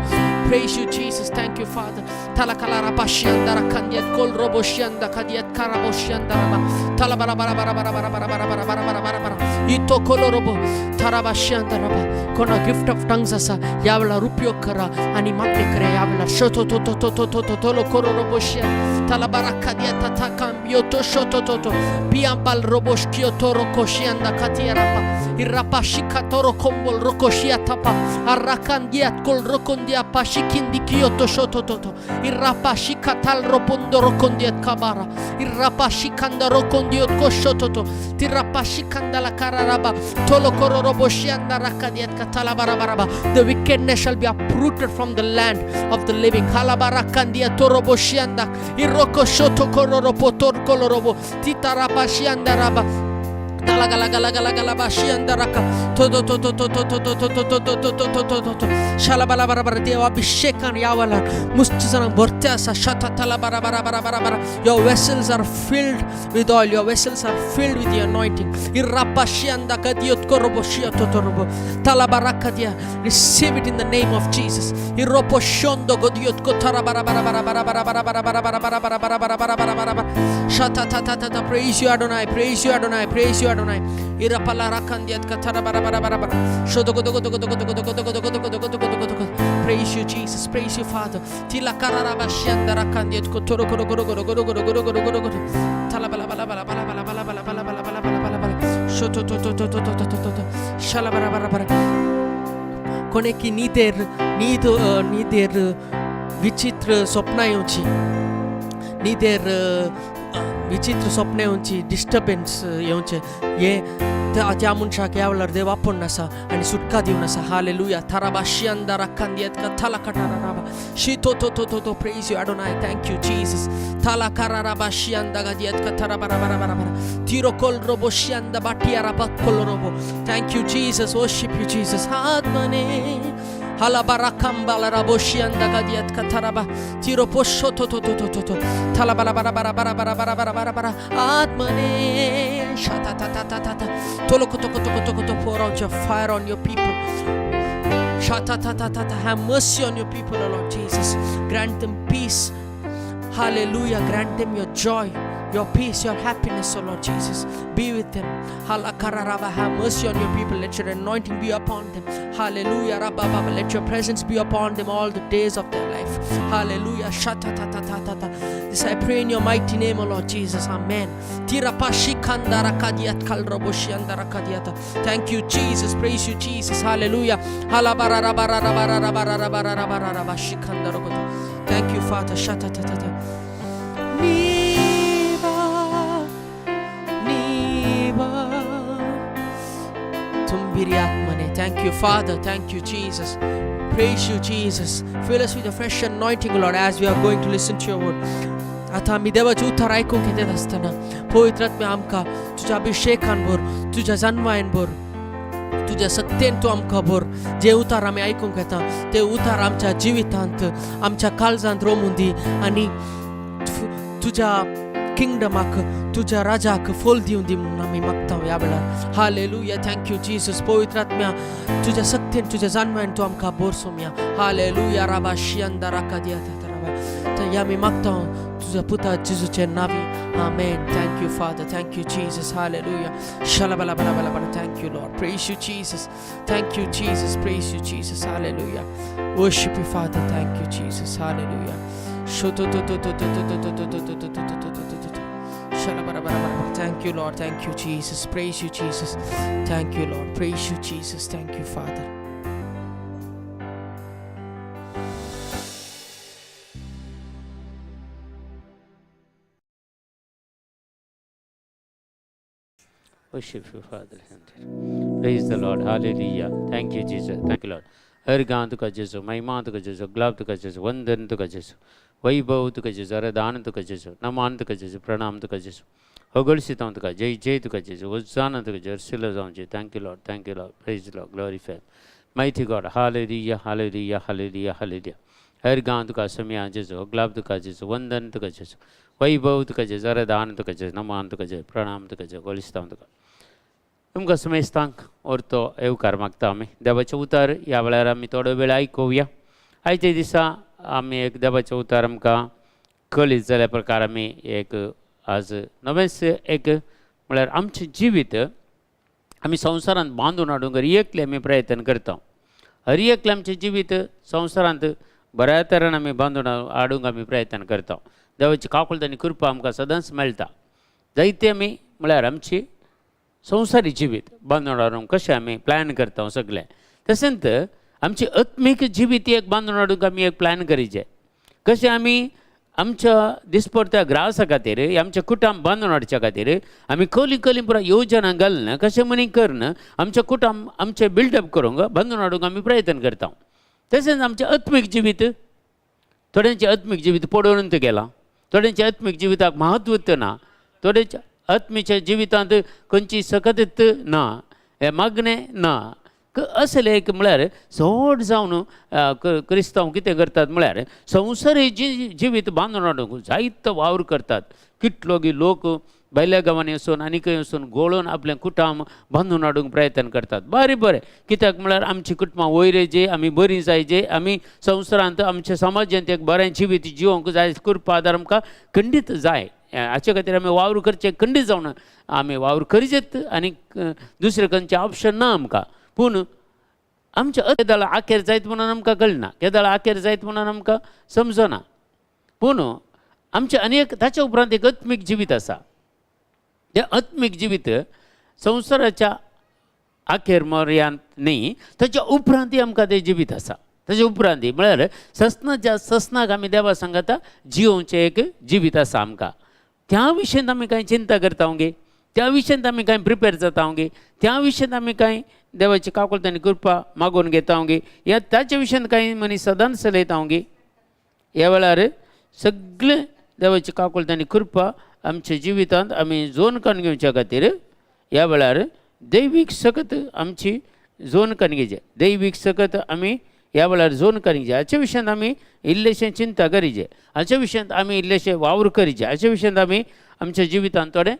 [SPEAKER 1] Praise you, Jesus. Thank you, Father. Talakala rapashianda rakandiat kol robo shianda kadiat karabo shianda raba. Talabara bara bara bara bara bara bara bara bara bara bara bara. Ito kolorobo tarabashianda raba. कोणा gift of tongues असा यावेळा उपयोग करा आणि मागणी करा यावेळा. शोतो तो तो तो तो तो तो तोलो कोरोरोबो Shia talabara kadia tata kambio to shoto to to piambal roboshkio toro koshianda katia rapa irapa shikatoro kombol rokoshia tapa arrakandiat kol rokondia pashikindi kioto shoto to to irapa shikatal ropondo rokondiat kabara irapa shikanda rokondiot koshoto to tirapa shikanda la kararaba tolo kororoboshianda rakadiat katala barabaraba. The wickedness shall be uprooted from the land of the living. Kalabarakandia toroboshianda. Iroko shoto kororo potor kolorobo titaraba shiandaraba talagalagalagalagalaba shiandaraka todo todo todo todo todo todo todo todo todo shalabalabarabara. देव अभिषेकान ह्या वेळार मुस्त जाणांक भरते आसा. शता तलाबराबराबराबरा. Your vessels are filled with oil. Your vessels are filled with the anointing. Irapa shianda kadiot korobo shiatotorobo talabarakadia. Receive it in the name of Jesus. Iropo shondo godiot kotarabarabarabarabarabarabarabarabarabarabarabarabarabarabarabarabarabara. Shata ta ta ta ta. Praise you, Adonai. Praise you, Adonai. Praise you, Adonai. Irapalarakandiat katarabarabarabara. Shodogodogodogodogodogodogodogodogodogodogodogodogodogo. Praise you, Jesus. Praise you, Father. Tila kararabashiandarakandiat kotoro koro koro koro koro koro koro koro koro koro. Talabalabalabalabalabalabalabalabalabalabalabala. Shoto to to to to to to to to. Shalabarabarabara. कोणेकी न्हिदेर न्हीद न्हिदेर विचित्र स्वप्नां येवची, न्हिदेर विचित्र स्वप्नां येवची, disturbance येवचें, हें त्या मनशाक ह्या वेळार देव आपोवन आसा आनी सुटका दिवन आसा. हालेलुया. थाराबा शियंदारा कांदियत थाला कटाराबा शितो तो तो तो तो. Praise you, Adonai. Thank you, Jesus. थाला काराराबा शियंदा गादियत कथारा बारा बारा बारा बारा तिरो कोल रोबो शियंदा बाटियारा बक्कोल रोबो. Thank you, Jesus. Worship you, Jesus. आत्मने हलाबारा कंबाला राबो शियंदा गादियत कथाराबा तिरो पोशो तो तो तो तो तो तो थाला बाला बारा बारा बारा बारा बारा बारा बारा बारा आत्मने shata ta ta ta ta ta tolo koto koto koto koto. Pour out your fire on your people. Shata ta ta ta ta. Have mercy on your people, O Lord Jesus. Grant them peace. Hallelujah. Grant them your joy, your peace, your happiness, O Lord Jesus. Be with them. Halakararaba. Have mercy on your people. Let your anointing be upon them. Hallelujah. Rabba. Let your presence be upon them all the days of their life. Hallelujah. Shata ta ta ta ta ta. This I pray in your mighty name, O Lord Jesus. Amen. Tirapashikandarakadiat kalroboshiandarakadiata. Thank you, Jesus. Praise you, Jesus. Hallelujah. Halabararabararabararabararabararabarabashikandarogoto. Thank you, Father. Shata ta ta ta. Niva, Niva, Tumbiri Atmane. Thank you, Father. Thank you, Jesus. Praise you, Jesus. Fill us with a fresh anointing, Lord, as we are going to listen to your word. आतां आमी देवाचें उतर आयकूंक घेतात आसतना पवित्र आत्म्या आमकां तुज्या अभिषेकान भर, तुज्या जाणवायेन भर, तुज्या सत्तेन तूं आमकां भर. जे उतार आमी आयकूंक येता ते उतार आमच्या जिवितांत, आमच्या काळजांत रोमून दी आनी तुज्या किंगडमाक, तुज्या राजाक फोल दिवन दी म्हणून आमी मागता ह्या वेळार. हालेलुया. Thank you, Jesus. पवित्र आत्म्या, तुज्या सत्तेन, तुज्या जाणवायेन तूं आमकां भर सोमया. हालेलुया. राबा शियंदा राका दिया राबा. तर ह्या आमी मागता तुज्या पुता जेजूचे नावी. आमेन. Thank you, Father. Thank you, Jesus. Hallelujah. शलबला बला बला बला. Thank you, Lord. Praise you, Jesus. Thank you, Jesus. Praise you, Jesus. Hallelujah. Worship you, Father. Thank you, Jesus. Hallelujah. Show तो तो तो तो तो तो तो तो तो तो तो तो तो तो तो तो. Shalabarabarabara. Thank you, Lord. Thank you, Jesus. Praise you, Jesus. Thank you, Lord. Praise you, Jesus. Thank you, Father.
[SPEAKER 2] Worship you, Father. Praise the Lord. Hallelujah. Thank you, Jesus. Thank you, Lord. हर गान तुका जेजू, महिमा तुका जेजू, गुलाब तुका जेजू, वंदन तुका जेजू, वैभव तुका जेजू, आराधन तुका जेजू, नमान तुका जेजू, प्रणाम तुका जेजू, होगळसितां तुका, जय जय तुका जेजू, होजाना तुका जेजू, सिलो जावं जेजू. Thank you, Lord. Thank you, Lord. Praise the Lord. Glorify Mighty God. Hallelujah. Hallelujah. Hallelujah. Hallelujah. हर गान तुका सम्या जेजू, गुलाब तुका जेजू, वंदन तुका जेजू, वैभव तुका जेजू, आराधन तुका जेजू, नमान तुका जेजू, प्रणाम तुका जेजू, होगळसितां तुका. तुमकां समेस्तांक orto येवकार मागता आमी. देवाचें उतर ह्या वेळार आमी थोडो वेळ आयकुया. आयच्या दिसा आमी एक देवाचें उतर आमकां कळीत जाल्या प्रकार आमी एक आज नवेंच एक म्हळ्यार आमचें जिवीत आमी संवसारांत बांदून हाडूंक हर एकले आमी प्रयत्न करता. हर एकले आमचें जिवीत संवसारांत बऱ्या तरेन आमी बांदून हाडूंक आमी प्रयत्न करता. देवाची काकुळट आनी कृपा आमकां सदांच मेळटा. जायते आमी म्हळ्यार आमची संवसारी जिवीत बांदून हाडूंक कशें आमी प्लॅन करता सगळें, तशेंच आमची आत्मीक जिवीत एक बांदून हाडूंक आमी एक प्लॅन करीचे. कशें आमी आमच्या दिसपडत्या ग्रासा खातीर, आमच्या कुटुंब बांदून हाडच्या खातीर आमी कली कली पुरा योजना घालना, कशें म्हणी करन आमच्या कुटुंब आमचें बिल्डअप करूंक बांदून हाडूंक आमी प्रयत्न करता. तशेंच आमचें आत्मीक जिवीत, थोड्यांचें आत्मीक जिवीत पडून गेलां. थोड्यांच्या आत्मीक जिविताक महत्व ना, थोड्यांच्या आत्मीच्या जिवितांत खंयची सकत ना, हें मागणें ना. असलें एक म्हळ्यार चड जावन क्रिस्तांव कितें करतात म्हळ्यार संवसारी जिवीत बांदून हाडूंक जायतो वावर करतात. कितलो गी लोक भायल्या गांवांनी वचून आनी खंय वचून गोळोवन आपलें कुटुंब बांदून हाडूंक प्रयत्न करतात. बरें बरें, कित्याक म्हळ्यार आमची कुटुंबां वयर येजे, आमी बरीं जायजे, आमी संवसारांत आमच्या समाजांत एक बरें जिवीत जिवंक जाय, कृपा आदार आमकां खंडीत जाय. हाचे खातीर आमी वावर करचें खंडीत जावन आमी वावर करीत आनी दुसरें खंयचें ऑप्शन ना आमकां. पूण आमच्या केदळ आखेर जायत म्हणून आमकां कळना, केदळ आखेर जायत म्हणून आमकां समजना. पूण आमचें आनी एक ताच्या उपरांत एक आत्मीक जिवीत आसा. तें आत्मीक जिवीत संवसाराच्या आखेर मर्यांत न्ही, ताच्या उपरांतय आमकां तें जिवीत आसा. ताच्या उपरांतय म्हळ्यार ससनाच्या ससनाक आमी देवा सांगाता जियोवचें एक जिवीत आसा आमकां. त्या विशयांत आमी कांय चिंता करता गे, त्या विशयांत आमी कांय प्रिपेर जाता गे, त्या विशयांत आमी कांय देवाची काकुळट आनी कृपा मागून घेता गे, ह्या ताच्या विशयांत कांय मनीस सदांच चलयता गे. ह्या वेळार सगळें देवाची काकुळट आनी कृपा आमच्या जिवितांत आमी जोन काडून घेवच्या खातीर ह्या वेळार दैवीक सकत आमची जोन काडून घेवचे, दैवीक सकत आमी ह्या वेळार जोन काडून घेवचे. हाच्या विशयांत आमी इल्लेशें चिंता करीचे, हाच्या विशयांत आमी इल्लेशें वावर करीचे, हाच्या विशयांत आमी आमच्या जिवितांत थोडे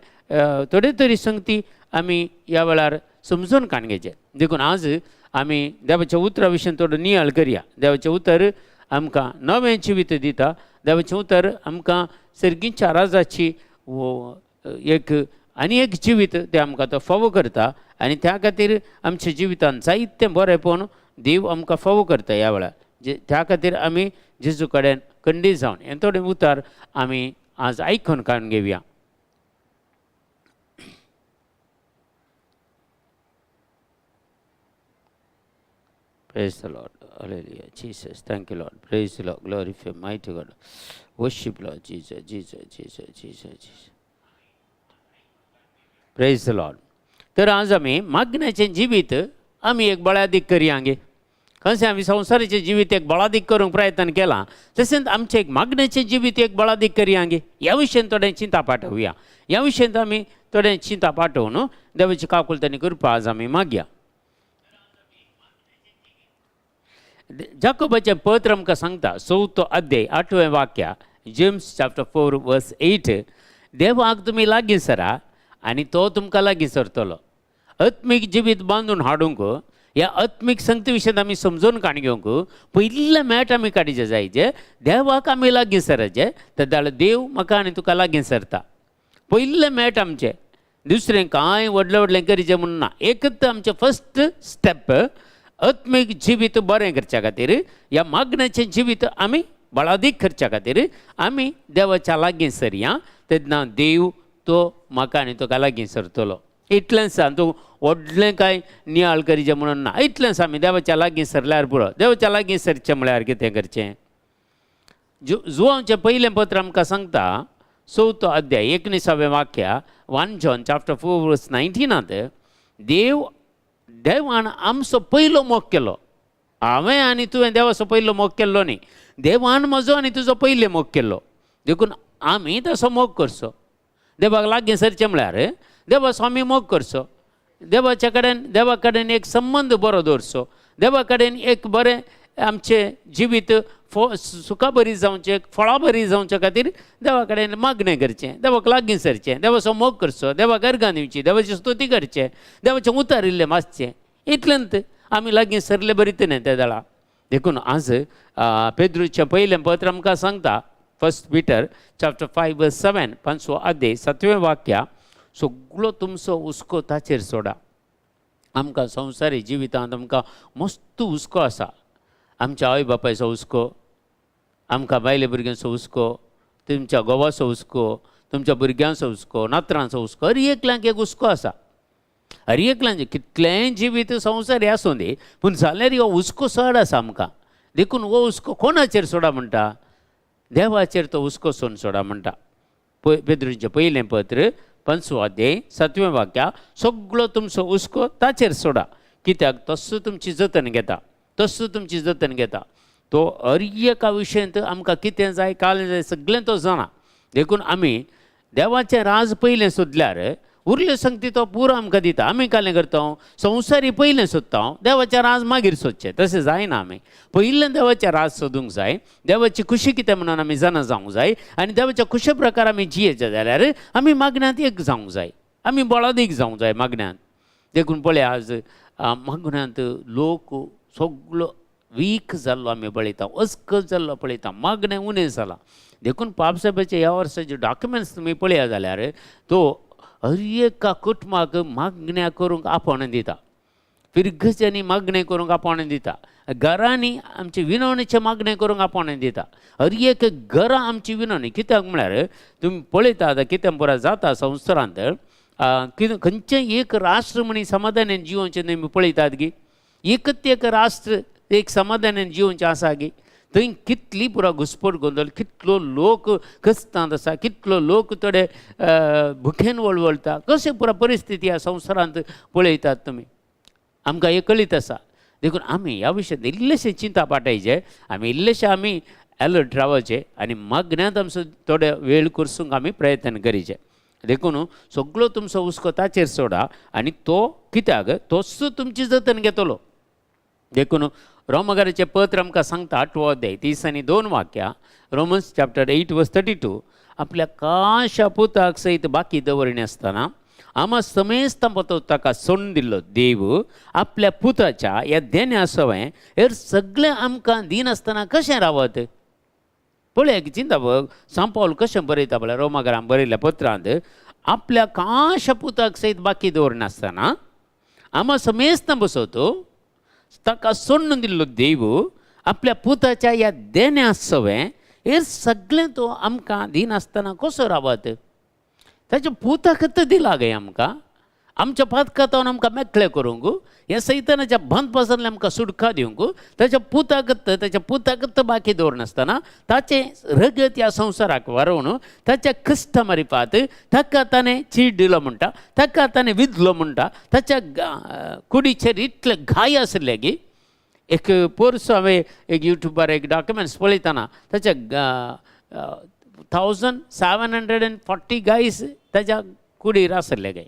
[SPEAKER 2] थोडे तरी संगती आमी ह्या वेळार समजून काडून घेवचे. देखून आज आमी देवाच्या उतरा विशयान थोडो नियाळ करया. देवाचें उतर आमकां नवें जिवीत दिता. देवाचें उतर आमकां सर्गीच्या राजाची एक आनी एक जिवीत तें आमकां तो फावो करता आनी त्या खातीर आमच्या जिवितांत जायतें बरेंपण देव आमकां फावो करता ह्या वेळार. त्या खातीर आमी जेजू कडेन खंडीत जावन हें थोडें उतर आमी आज आयकून काडून घेवया. Praise the Lord. Hallelujah. Jesus. Thank you, Lord. Praise the Lord. Glorify mighty God. Worship Lord Jesus, Jesus, Jesus, Jesus, Jesus. Praise the Lord. तर आज आमी मागण्याचें जिवीत आमी एक बळादीक करया गे. कशें आमी संवसाराचें जिवीत एक बळादीक करूंक प्रयत्न केलां, तशेंच आमचें एक मागण्याचें जिवीत एक बळादीक करया गे. ह्या विशयान थोडें चिंता पाठोवया. ह्या विशयांत आमी थोडें चिंता पाठोवन देवाची काकुळट आनी कृपा आज आमी मागया. जाकोबाचें पत्र आमकां सांगता चवथो अध्याय 8वें वाक्य, जेम्स चॅप्टर 4 वर्स 8, देवाक तुमी लागीं सरा आनी तो तुमकां लागीं सरतलो. आत्मीक जिवीत बांदून हाडूंक ह्या आत्मीक संगती विशयांत आमी समजून काण घेवंक पयलें मेट आमी काडीचे जायचे, देवाक आमी लागीं सराचे, तेन्ना देव म्हाका आनी तुका लागीं सरता. पयलें मेट आमचें, दुसरें कांय व्हडलें व्हडलें करीचें म्हूण ना. एकच आमचें फर्स्ट स्टेप आत्मीक जिवीत बरें करच्या खातीर, ह्या मागण्याचें जिवीत आमी बळादीक करच्या खातीर आमी देवाच्या लागीं सरया, तेन्ना देव तो म्हाका आनी तुका लागीं सरतलो. इतलेंच तूं व्हडलें कांय नियाळ करीचें म्हणून ना, इतलेंच आमी देवाच्या लागीं सरल्यार पुरो. देवाच्या लागीं सरचें म्हळ्यार कितें करचें? जुवांचें पयलें पत्र आमकां सांगता चवथो अध्याय 19वें वाक्य, 1 जॉन चॅप्टर 4 वर्स 19 देव देवान आमचो पयलो मोग केलो. हांवें आनी तुवें देवाचो पयलो मोग केल्लो न्ही, देवान म्हजो आनी तुजो पयलो मोग केल्लो. देखून आमी तसो मोग करचो. देवाक लागीं सरचें म्हळ्यार देवाचो आमी मोग करचो, देवाच्या कडेन देवा कडेन एक संबंद बरो दवरचो, देवा कडेन एक बरें आमचें जिवीत सुखा बरी जावचें, फळां बरी जावचे खातीर देवा कडेन मागणें करचें, देवाक लागीं सरचें, देवाचो मोग करचो, देवाक अर्गां दिवची, देवाची स्तुती करचें, देवाचें उतर इल्लें वाचचें. इतलेंत आमी लागीं सरले बरी न्ही त्या दळा. देखून आज पेद्रूचें पयलें पत्र आमकां सांगता, 1 पीटर चॅप्टर 5 वर्स 7, 5वो अध्याय 7वें वाक्य, सगळो तुमचो हुस्को ताचेर सोडा. आमकां संवसारी जिवितांत आमकां मस्त हुस्को आसा. आमच्या आवय बापायचो हुस्को, आमकां बायले भुरग्यांचो हुस्को, तुमच्या घोवाचो हुस्को, तुमच्या भुरग्यांचो हुस्को, नातरांचो हुस्को, हर एकल्यांक एक हुस्को आसा. हर एकल्यांचे कितलेंय जिवीत संवसारी आसूं दी, पूण जाल्यार हो हुस्को चड आसा आमकां. देखून हो हुस्को कोणाचेर सोडा म्हणटा? देवाचेर तो हुस्को सोडून सोडा म्हणटा. पेद्रूचें पयलें पत्र 5वो अध्याय 7वें वाक्य, सगळो तुमचो हुस्को ताचेर सोडा, कित्याक तसो तुमची जतन घेता, तसो तुमची जतन घेता. तो हर एका विशयांत आमकां कितें जाय काल जाय सगळें तो जाणा. देखून आमी देवाचें राज पयलें सोदल्यार उरल्यो संगती तो पुरो आमकां दिता. आमी कालें करता, संवसारी पयलें सोदता, देवाचें राज मागीर सोदचें. तशें जायना. आमी पयलें देवाचें राज सोदूंक जाय, देवाची खुशी कितें म्हणून आमी जाणा जावंक जाय आनी देवाच्या खुशे प्रकार आमी जियेचे जाल्यार आमी मागण्यांत एक जावंक जाय, आमी बळादीक जावंक जाय मागण्यांत. देखून पळय आज मागण्यांत लोक सगलो वीक जाल्लो आमी पळयता, अस्कत जाल्लो पळयता, मागणें उणें जालां. देखून पापसाहेबाचे ह्या वर्साचे डॉक्युमेंट्स तुमी पळया जाल्यार तो हर एका कुटुंबाक मागण्या करूंक आपोवणें दिता, फिरगजांनी मागणें करूंक आपोवणें दिता, घरांनी आमचे विनवणेचें मागणें करूंक आपोवणें दिता. हर एक घरां आमची विनवणी. कित्याक म्हळ्यार तुमी पळयता आतां कितें पुरो जाता संवसारांत, कितें खंयचें एक राष्ट्र म्हणी समाधानान जिवनचें तुमी पळयतात गी, एकच एक राष्ट्र एक समाधानान जिवनचें आसा गी, थंय कितली पुरो घुसपट गोंदळ, कितलो लोक कस्तांत आसा, कितलो लोक थोडे भुकेन वळवळटा, कशें पुरो परिस्थिती ह्या संवसारांत पळयतात तुमी, आमकां हें कळीत आसा. देखून आमी ह्या विशयांत इल्लेशें चिंता पाठयचें, आमी इल्लेशें आमी अलर्ट रावचें आनी मागण्यांत आमचो थोडे वेळ करसूंक आमी प्रयत्न करीचे. देखून सगळो तुमचो हुस्को ताचेर सोडा आनी तो कित्याक तोच तुमची जतन घेतलो. देखून रोमगाराचें पत्र आमकां सांगता 8वो अध्याय 30 आनी 2 वाक्यां, रोमन्स चॅप्टर 8 वर्स 32, आपल्या काशा पुताक सयत बाकी दवरणी आसतना आमा समेस्तां पतो ताका सोडून दिल्लो देव आपल्या पुताच्या ह्या देण्या सवें हेर सगळें आमकां दिनासतना कशें रावत. पळय चिंता बघ, सांपावल कशें बरयता पळय रोमागरान बरयल्ल्या पत्रांत, आपल्या काशा पुताक सयत बाकी दवरनासतना आमा समेस्तां बसवतो ताका सोडून दिल्लो देव आपल्या पुताच्या ह्या देण्या सवें हेर सगळें तो आमकां दिनासतना कसो रावत. ताच्या पुताकच दिला गे आमकां, आमच्या पातकातावन आमकां मेकळे करूंक, ह्या सैतानाच्या बंदपासांतल्यान आमकां सुटका दिवंक ताच्या पुताकच, ताच्या पुताकच बाकी दवरनासतना ताचें रगत ह्या संवसाराक वारोवन ताच्या कश्टा मारिपात ताका ताणें चीड दिलो म्हणटा, ताका ताणें विधलो म्हणटा, ताच्या कुडीचेर इतले घाय आसले की एक पोरसो हांवें एक युट्यूबार एक डॉक्युमेंट्स पळयतना ताच्या 1740 गायस ताच्या कुडीर आसले गाय,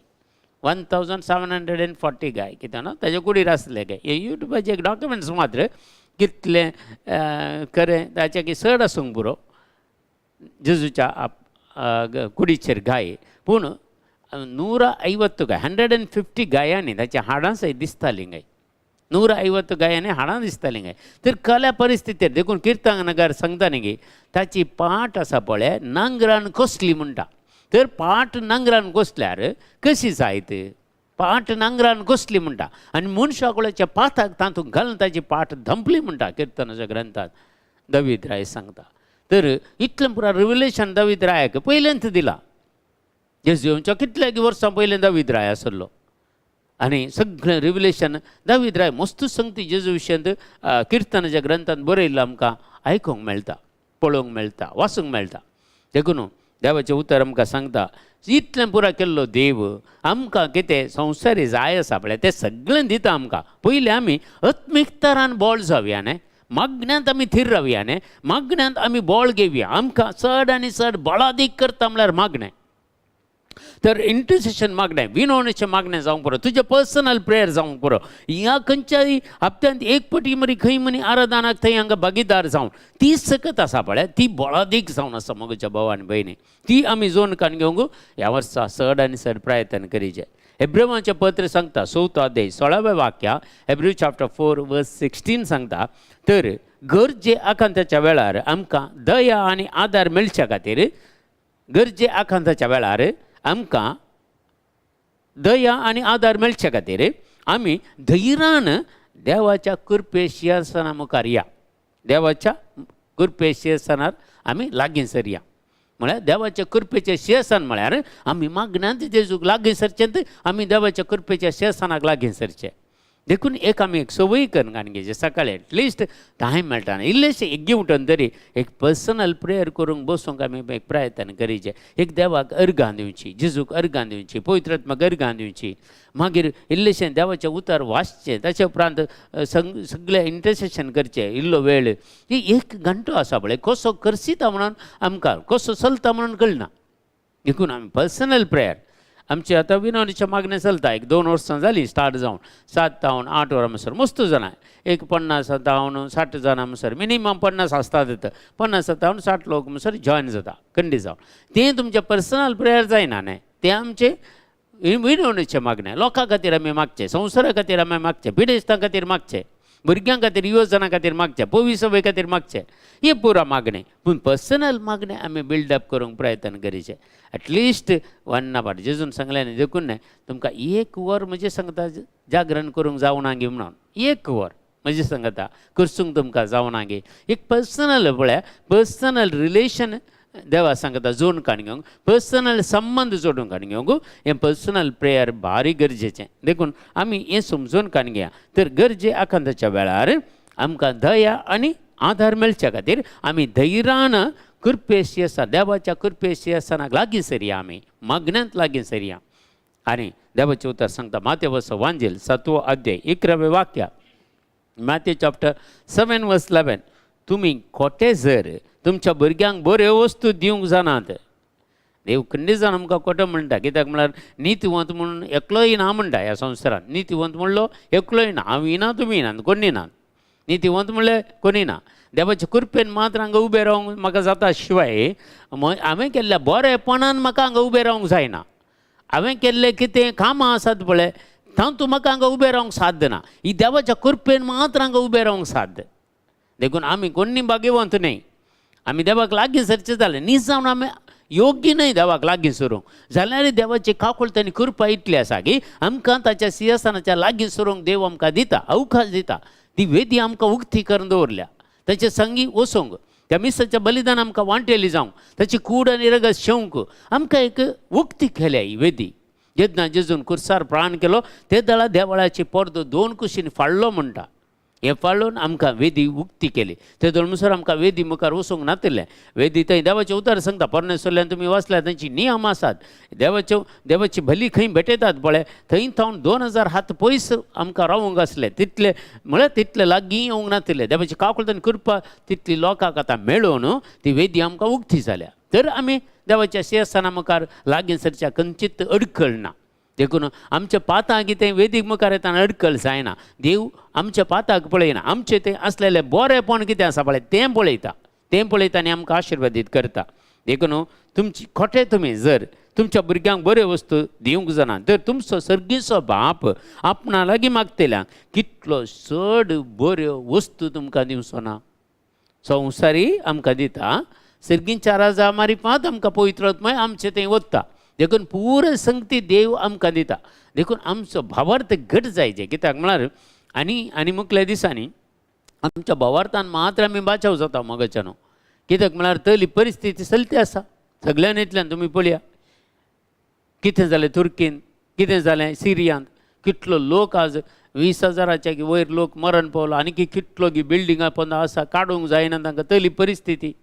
[SPEAKER 2] 1740 गाय कितें ना ताच्या कुडीर आसले गाय. हे युट्यूबाचे एक डॉक्युमेंट्स मात्र कितलें खरें ताचें की चड आसूंक पुरो जेजूच्या कुडीचेर गाय, पूण 150 गाय, 150 गायांनी ताच्या हाडां सयत दिसतालीं गाय, 150 गायांनी हाडां दिसतालीं गाय. तर कल्या परिस्थितीर देखून किर्तनकार सांगता न्ही की ताची पाट आसा पळय नांगरान कसली म्हणटा, तर पाट नांगरान कसल्यार कशी जायत, पाट नांगरान कसली म्हणटा आनी मनशा पाताक तातूंत घालून ताची पाट धंपली म्हणटा किर्तनाच्या ग्रंथात दावीद राय सांगता. तर इतलें पुरा रिविलेशन दावीद रायाक पयलेंच दिलां, जेजू येवच्या कितल्या वर्सां पयलें दावीद राय आसलो आनी सगळें रिविलेशन दावीद राय मस्त संगती जेजू विशयांत किर्तनाच्या ग्रंथांत बरयल्लें आमकां आयकूंक मेळटा, पळोवंक मेळटा, वाचूंक मेळटा. देखून देवाचें उतर आमकां सांगता इतलें पुरा केल्लो देव आमकां कितें संवसारी जाय आसा पळय तें सगळें दिता आमकां. पयलें आमी आत्मिकतारान बोळ जावया न्ही, मागण्यांत आमी थीर रावया न्ही, मागण्यांत आमी बोळ घेवया. आमकां चड आनी चड बळादीक करता म्हळ्यार मागणें. तर इंटरसेशन मागणें, विनवणेचें मागणें जावंक पुरो, तुजें पर्सनल प्रेयर जावंक पुरो. ह्या खंयच्याय हप्त्यांत एक पटी मरी खंय मनी आराधनाक थंय हांगा भागीदार जावन ती सकत आसा पळय ती बळादीक जावन आसा म्हज्या भाव आनी भयणी, ती आमी जोन कान घेवंक ह्या वर्सा चड आनी चड प्रयत्न करीचे. हेब्रेवाचें पत्र सांगता 4थो अध्याय 16व्या वाक्या, हेब्रू चॅप्टर 4 वर्स 16 सांगता, तर गरजे आकांताच्या वेळार आमकां दया आनी आदार मेळच्या खातीर, गरजे आकांताच्या वेळार आमकां दया आनी आदार मेळचे खातीर आमी धैर्यान देवाच्या कृपे शिंहासना मुखार या, देवाच्या कृपे शिंहासनार आमी लागीं सरया. म्हळ्यार देवाच्या कृपेचें शिंहासन म्हळ्यार आमी मागण्यांत जेजूक लागीं सरचें, आमी देवाच्या कृपेच्या शिंहासनाक लागीं सरचें. देखून एक आमी एक संवय करून काडून घेवची, सकाळी एटलिस्ट टायम मेळटा न्ही, इल्लेशें एग्गी उठून तरी एक पर्सनल प्रेयर करूंक बसूंक आमी एक प्रयत्न करीचे. एक देवाक अर्गां दिवची, जेजूक अर्गां दिवची, पवित्र आत्म्याक अर्गां दिवची, मागीर इल्लेशें देवाचें उतर वाचचें, ताचे उपरांत सगळें इंटरसेशन करचें इल्लो वेळ. ही एक घंटो आसा पळय कसो करसिता म्हणून आमकां कसो चलता म्हणून कळना. देखून आमी पर्सनल प्रेयर आमचे आतां विनवणीच्या मागणें चलता, एक 2 वर्सां जालीं स्टार्ट जावन, 7 जावन 8 वरां म्हणसर मस्त जाणां, एक 50 जावन 60 जाणां म्हणसर मिनिमम 50 आसतात, 50 जावन 60 लोक म्हणसर जॉयन जाता खंडी जावन. तें तुमचें पर्सनल प्रेयर जायना न्ही, तें आमचें विनवणीचें मागणें. लोकां खातीर आमी मागचें, संवसारा खातीर आमी मागचें, पिडेस्तां खातीर मागचें, भुरग्यां खातीर, युवजनां खातीर मागचें, पवी सभे खातीर मागचें, हें पुरा मागणें. पूण पर्सनल मागणें आमी बिल्डअप करूंक प्रयत्न करीचें एटलिस्ट 1 our. जेजून सांगलें न्ही, देखून न्ही तुमकां 1 वर म्हजें सांगता जागरण करूंक जावना गी म्हणून, 1 वर म्हजें सांगता करसूंक तुमकां जावना गी. एक पर्सनल पळय पर्सनल रिलेशन देवा सांगता जोडून काडून घेवंक, पर्सनल संबंद जोडून काडून घेवंक हें पर्सनल प्रेयर भारी गरजेचें. देखून आमी हें समजून काडून घेया. तर गरजे आकांताच्या वेळार आमकां दया आनी आधार मेळच्या खातीर आमी धैर्यान कृपेशी आसा, देवाच्या कृपेशी आसतना लागीं सरया, आमी मागण्यांत लागीं सरया. आनी देवाचें उतर सांगता मातेवचो वांजेल 7वो अध्याय 11वें वाक्य, मॅथ्यू चॅप्टर 7 वर्स 11, तुमी खोटे जर तुमच्या भुरग्यांक बऱ्यो वस्तू दिवंक जाणात, देव खंडीत जावन आमकां खोटो म्हणटा. कित्याक म्हळ्यार नितीवंत म्हणून एकलोय ना म्हणटा ह्या संवसारांत, नितीवंत म्हणलो एकलोय ना, हांवूय ना तुमी ना कोणी ना, नितीवंत म्हणलें कोणी ना. देवाचे कृपेन मात्र हांगा उबें रावंक म्हाका जाता, शिवाय हांवें केल्ल्या बरेपणान म्हाका हांगा उबें रावंक जायना. हांवें केल्लें कितें कामां आसात पळय तातूंत म्हाका हांगा उबें रावंक साध्य ना, ही देवाच्या कृपेन मात्र हांगा उबें रावंक साध्य. देखून आमी कोणी भाग्यवंत न्हय, आमी देवाक लागीं सरचें जालें न्ही जावन आमी योग्य न्हय देवाक लागीं सरूंक, जाल्यार देवाची काकुळट आनी कृपा इतली आसा की आमकां ताच्या सिंहासनाच्या लागीं सरूंक देव आमकां दिता, अवकाश दिता. ती वेदी आमकां उक्ती करून दवरल्या, ताचे संगी वचूंक, त्या मिसाचें बलिदान आमकां वांटेली जावंक, ताची कूड आनी रगत शेवंक आमकां एक उक्ती केल्या ही वेदी. जेन्ना जेजून कुर्सार प्राण केलो ते दळा देवळाची पडदो 2 कुशीन फाडलो म्हणटा, हें फाडून आमकां वेदी उक्ती केली. ते म्हणसर आमकां वेदी मुखार वचूंक नातिल्लें. वेदी थंय देवाचें उतर सांगता, पोरणे सोल्ल्यान तुमी वाचल्यार तांची नियम आसात, देवाची भली खंय भेटयतात पळय थंय थावन 2000 हात पयस आमकां रावूंक आसले, तितले म्हळ्यार तितले लागीं येवंक नातिल्ले. देवाची काकुळट आनी कृपा तितली लोकांक आतां मेळून ती वेदी आमकां उक्ती जाल्या. तर आमी देवाच्या सिंहासना मुखार लागीं सरच्या खंयचीच अडखळ ना. देखून आमच्या पाताक कितें वेदीक मुखार येतना अडखळ जायना, देव आमच्या पाताक पळयना, आमचें तें आसलेलें बरेंपण कितें आसा पळय तें पळयता, तें पळयता आनी आमकां आशिर्वादीत करता. देखून तुमची खोटे तुमी जर तुमच्या भुरग्यांक बऱ्यो वस्तू दिवंक जाणा तर तुमचो सर्गीचो बाप आपणा लागीं मागतल्यांक कितलो चड बऱ्यो वस्तू तुमकां दिवचो ना. संवसारी आमकां दिता, सर्गींच्या राजा मारिफात आमकां पवित्र आत्मय आमचें थंय वता. देखून पुरो संगती देव आमकां दिता. देखून आमचो भावार्थ घट जायचे, कित्याक म्हळ्यार आनी आनी मुखल्या दिसांनी आमच्या भावार्थान मात्र आमी बाचाव जाता मगाच्यानो. कित्याक म्हळ्यार तली परिस्थिती चलती आसा सगळ्यान इतल्यान तुमी पळया कितें जालें तुर्कीन, कितें जालें सिरियांत, कितलो लोक आज 20,000च्या वयर लोक मरण पावलो, आनी कितलो गी बिल्डिंगां पोंदा आसा काडूंक जायना तांकां, तली परिस्थिती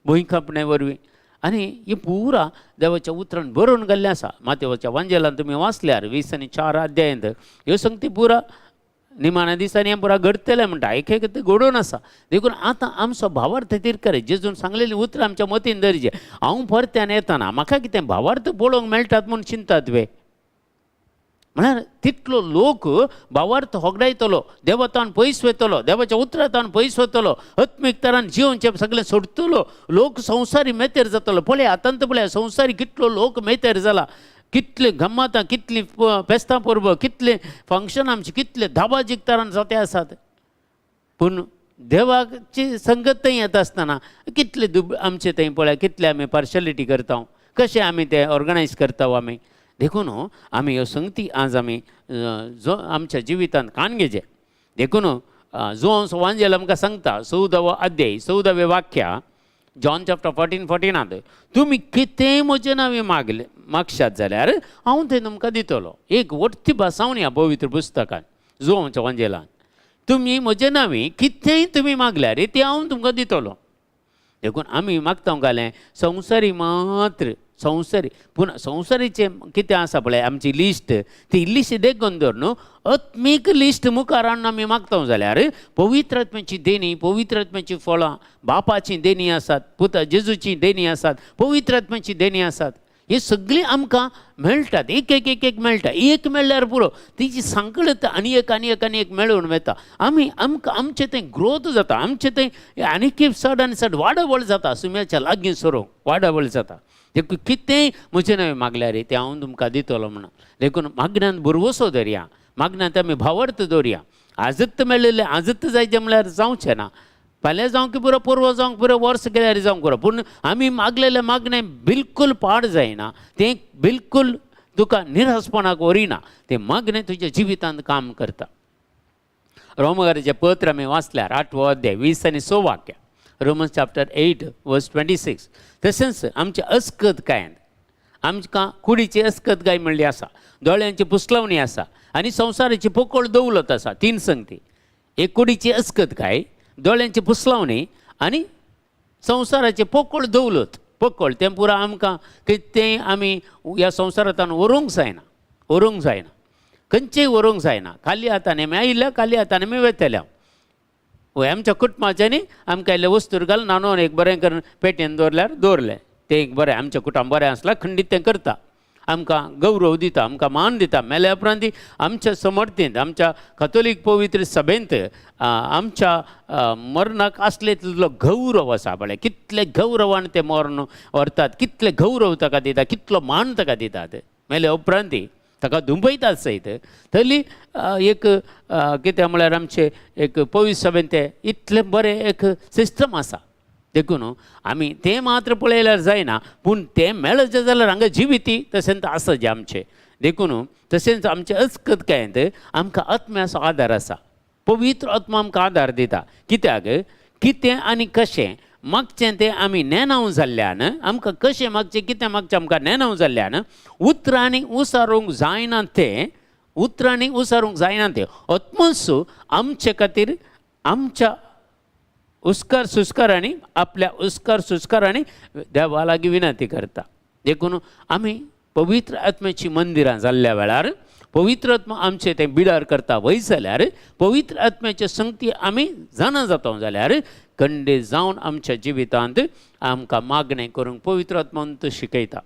[SPEAKER 2] भुंयकांपणे वरवीं. आनी ही पुरा देवाच्या उतरान बरोवन घाल्लें आसा. मातेवाच्या वांजेलान तुमी वाचल्यार 20 आनी 4 अध्यायांत ह्यो संगती पुरा निमाण्या दिसांनी हें पुरा घडटलें म्हणटा, एक एक तें घडोवन आसा. देखून आतां आमचो भावार्थ थीर करे, जेजून सांगलेलीं उतरां आमच्या मतीन दरजे. हांव परत्यान येतना म्हाका कितें भावार्थ पळोवंक मेळटात म्हूण चिंतात वे, म्हळ्यार तितलो लोक भावार्थ होगडायतलो, देवतान पयस वयतलो, देवाच्या उतरातान पयस वयतलो, आत्मीक तरान जिवनचें सगळें सोडटलो, लोक संवसारी मेतेर जातलो. पळय आतां पळय संवसारी कितलो लोक मेतेर जाला, कितले गम्मतां, कितली फेस्तां परबो, कितले फंक्शन आमचे, कितले धाबाजीक तरान जाते आसात. पूण देवाची संगत थंय येता आसतना कितले दुब आमचे थंय पळय कितले आमी पार्शलिटी करता, कशें आमी ते ऑर्गनायज करता आमी. देखून आमी ह्यो संगती आज आमी जो आमच्या जिवितांत काण घेचे. देखून जो वांजेल आमकां सांगता 14वो अध्याय 14वें वाक्य, जॉन चॅप्टर 14 14 तुमी कितेंय म्हजें नांव मागले मागशात जाल्यार हांव तें तुमकां दितलो. एक वट्टी भासावणी ह्या पवित्र पुस्तकान. जुवांवच्या वांजेलान तुमी म्हजे नांवी कितेंय तुमी मागल्यार तें हांव तुमकां दितलो. देखून आमी मागता घालें संवसारी मात्र संवसारी, पूण संवसारीचें कितें आसा पळय आमची लिस्ट, ती इल्लीशी देखून दवर न्हू, आत्मीक लिस्ट मुखार हाडून आमी मागता जाल्यार पवित्र आत्म्याची देणी, पवित्र आत्म्याची फळां, बापाची देणी आसात, पुता जेजूची देणी आसात, पवित्र आत्म्याची देणी आसात, हे सगळीं आमकां मेळटात, एक एक एक एक मेळटा, एक मेळ्ळ्यार पुरो, तिची सांकळत आनी एक आनी एक आनी एक मेळून वता. आमी आमकां आमचें थंय ग्रोथ जाता, आमचें थंय आनीक चड आनी चड वाडावळ जाता, सुम्याच्या लागीं सरूंक वाडावळ जाता. देखून कितेंय म्हजें नांव मागल्यार तें हांव तुमकां दितलो म्हणून. देखून मागण्यांत भरवसो दवरया, मागण्यांत आमी भावार्थ दवरया. आजत मेळिल्लें आजत जायचें म्हणल्यार जावचें ना, फाल्यां जावंक पुरो, परवां जावंक पुरो, वर्स गेल्यार जावंक पुरो, पूण आमी मागलेलें मागणें बिलकूल पाड जायना, तें बिलकूल तुका निरासपणाक व्हरिना, तें मागणें तुज्या जिवितांत काम करता. रोमकाराचें पत्र आमी वाचल्यार 8वो अध्याय 20 आनी 6 वाक्य, रोमन्स चॅप्टर 8 वर्स 26. तशेंच आमचे अस्कत कांय आमकां कुडीची अस्कत गाय म्हणली आसा, दोळ्यांची पुसलावणी आसा आनी संवसाराची पोकळ दौलत आसा. 3 संगती, एक कुडीची अस्कत काय, दोळ्यांची पुसलावणी आनी संवसाराची पोकळ दौलत. पोकळ तें पुरा आमकां कितें आमी ह्या संवसारांतल्यान व्हरूंक जायना, व्हरूंक जायना, खंयचेय व्हरूंक जायना. खाली हातान आमी आयिल्ल्या, खाली हातान आमी वेतल्या. वय आमच्या कुटुंबाच्यांनी आमकां इल्लें वस्तूर घालून न्हाणोवन एक बरें करून पेटेन दवरल्यार दवरलें, तें एक बरें आमचें कुटुंब बरें आसल्यार खंडीत तें करता, आमकां गौरव दिता, आमकां मान दिता. मेल्या उपरांत आमच्या समर्थींत, आमच्या कथोलीक पवित्र सभेंत आमच्या मरणाक आसले तितलो गौरव आसा. पळय कितले गौरवान ते मरण व्हरतात, कितले गौरव ताका दिता, कितलो मान ताका दितात. मेल्या उपरांत ताका दुंबयतात सयत. तरी एक कितें म्हळ्यार आमचे एक पवित्र सभेंत ते इतलें बरें एक सिस्टम आसा. देखून आमी तें मात्र पळयल्यार जायना, पूण तें मेळचें जाल्यार हांगा जिविती तशेंच आसा जें आमचें. देखून तशेंच आमचें अस्कत कांय आमकां आत्म्याचो आदार आसा, पवित्र आत्मा आमकां आदार दिता. कित्याक कितें आनी कशें मागचें तें आमी नेणाव जाल्ल्यान, आमकां कशें मागचें कितें मागचें आमकां नेणाव जाल्ल्यान उतरांनी उसारूंक जायना तें, उतरांनी उसारूंक जायना तें आत्मसो आमचे खातीर आमच्या उस्कार सुस्कारांनी, आपल्या उस्कार सुस्कारांनी देवा लागीं विनंती करता. देखून आमी पवित्र आत्म्याची मंदिरां जाल्ल्या वेळार पवित्र आत्मा आमचें तें बिडार करता वय जाल्यार, पवित्र आत्म्याचे संगती आमी जाणा जाता जाल्यार कंडे जावन आमच्या जिवितांत आमकां मागणें करूंक पवित्र आत्मान तो शिकयता.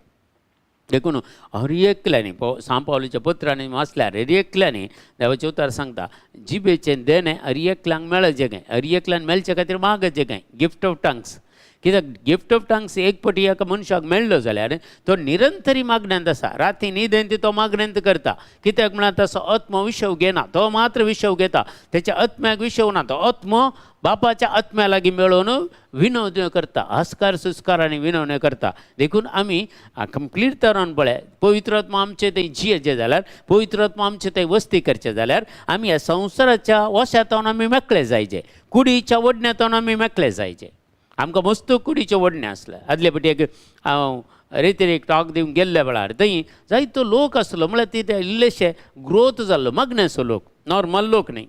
[SPEAKER 2] देखून हर एकल्यांनी सांव पावलाच्या पत्रांनी वाचल्यार हर एकल्यांनी देवाचें उतर सांगता, जिबेचें देणें हर एकल्यांक मेळचें काय, हर एकल्यान मेळचे खातीर मागचें काय, गिफ्ट ऑफ टंग्स. कित्याक गिफ्ट ऑफ टंग्स एक पटी एका मनशाक मेळ्ळो जाल्यार तो निरंतरी मागण्यांत आसा, राती न्हिदेंत तो मागण्यांत करता. कित्याक म्हळ्यार तसो आत्मो विशव घेना, तो मात्र विशव घेता, तेच्या आत्म्याक विशव ना, तो आत्मो बापाच्या आत्म्या लागीं मेळोवन विनवण्यो करता, आस्कार सुस्कार आनी विनवण्यो करता. देखून आमी कंप्लीट तरान पळय पवित्र आत्मा आमचे थंय जियेचे जाल्यार, पवित्र आत्मा आमचे थंय वस्ती करचे जाल्यार आमी ह्या संवसाराच्या वशांतल्यान आमी मेकळे जायचे, कुडीच्या ओडण्यांतल्यान आमी मेकळे जायचे. आमकां मस्त कुडीचें ओडणें आसलें. आदले पटी एक हांव रेतीर एक टॉक दिवंक गेल्ल्या वेळार थंय जायतो लोक आसलो, म्हळ्यार ती ते इल्लेशे ग्रोथ जाल्लो, मागण्याचो लोक, नॉर्मल लोक न्ही,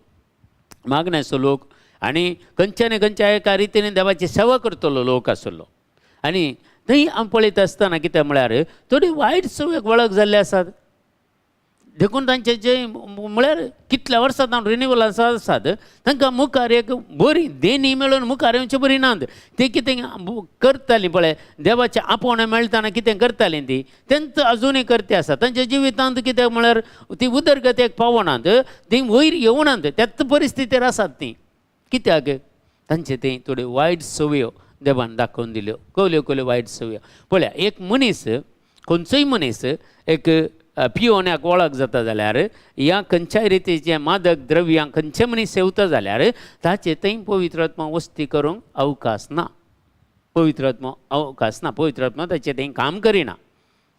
[SPEAKER 2] मागण्याचो लोक आनी खंयच्या न्ही खंयच्या एका रितीन देवाची सेवा करतलो लोक आसलो. आनी थंय हांव पळयता आसतना कितें म्हळ्यार थोडी वायट संवयेक वळख जाल्ले आसात. देखून तांचे जे म्हळ्यार कितल्या वर्सां तांकां रिनिवल आसात, तांकां मुखार एक बरी देणी मेळून मुखार येवचे बरी नात. ते कितें करतालीं पळय, देवाचें आपोवणें मेळटना कितें करतालीं ती तेंच अजुनूय करते आसा. तांच्या जिवितांत कितें म्हळ्यार ती उदरगतेक पावनात, ती वयर येवनात, त्याच परिस्थितीर आसात ती. कित्याक तांचे ती थोड्यो वायट संवयो देवान दाखोवन दिल्यो, कवल्यो कवल्यो वायट संवयो. पळया एक मनीस, खंयचोय मनीस एक पियोण्याक वळख जाता जाल्यार ह्या खंयच्याय रितीचें मादक द्रव्यां खंयचे मनीस सेवता जाल्यार ताचे थंय पवित्र आत्मा वस्ती करूंक अवकाश ना, पवित्र आत्मा अवकाश ना, पवित्र आत्मा ताचें थंय काम करिना.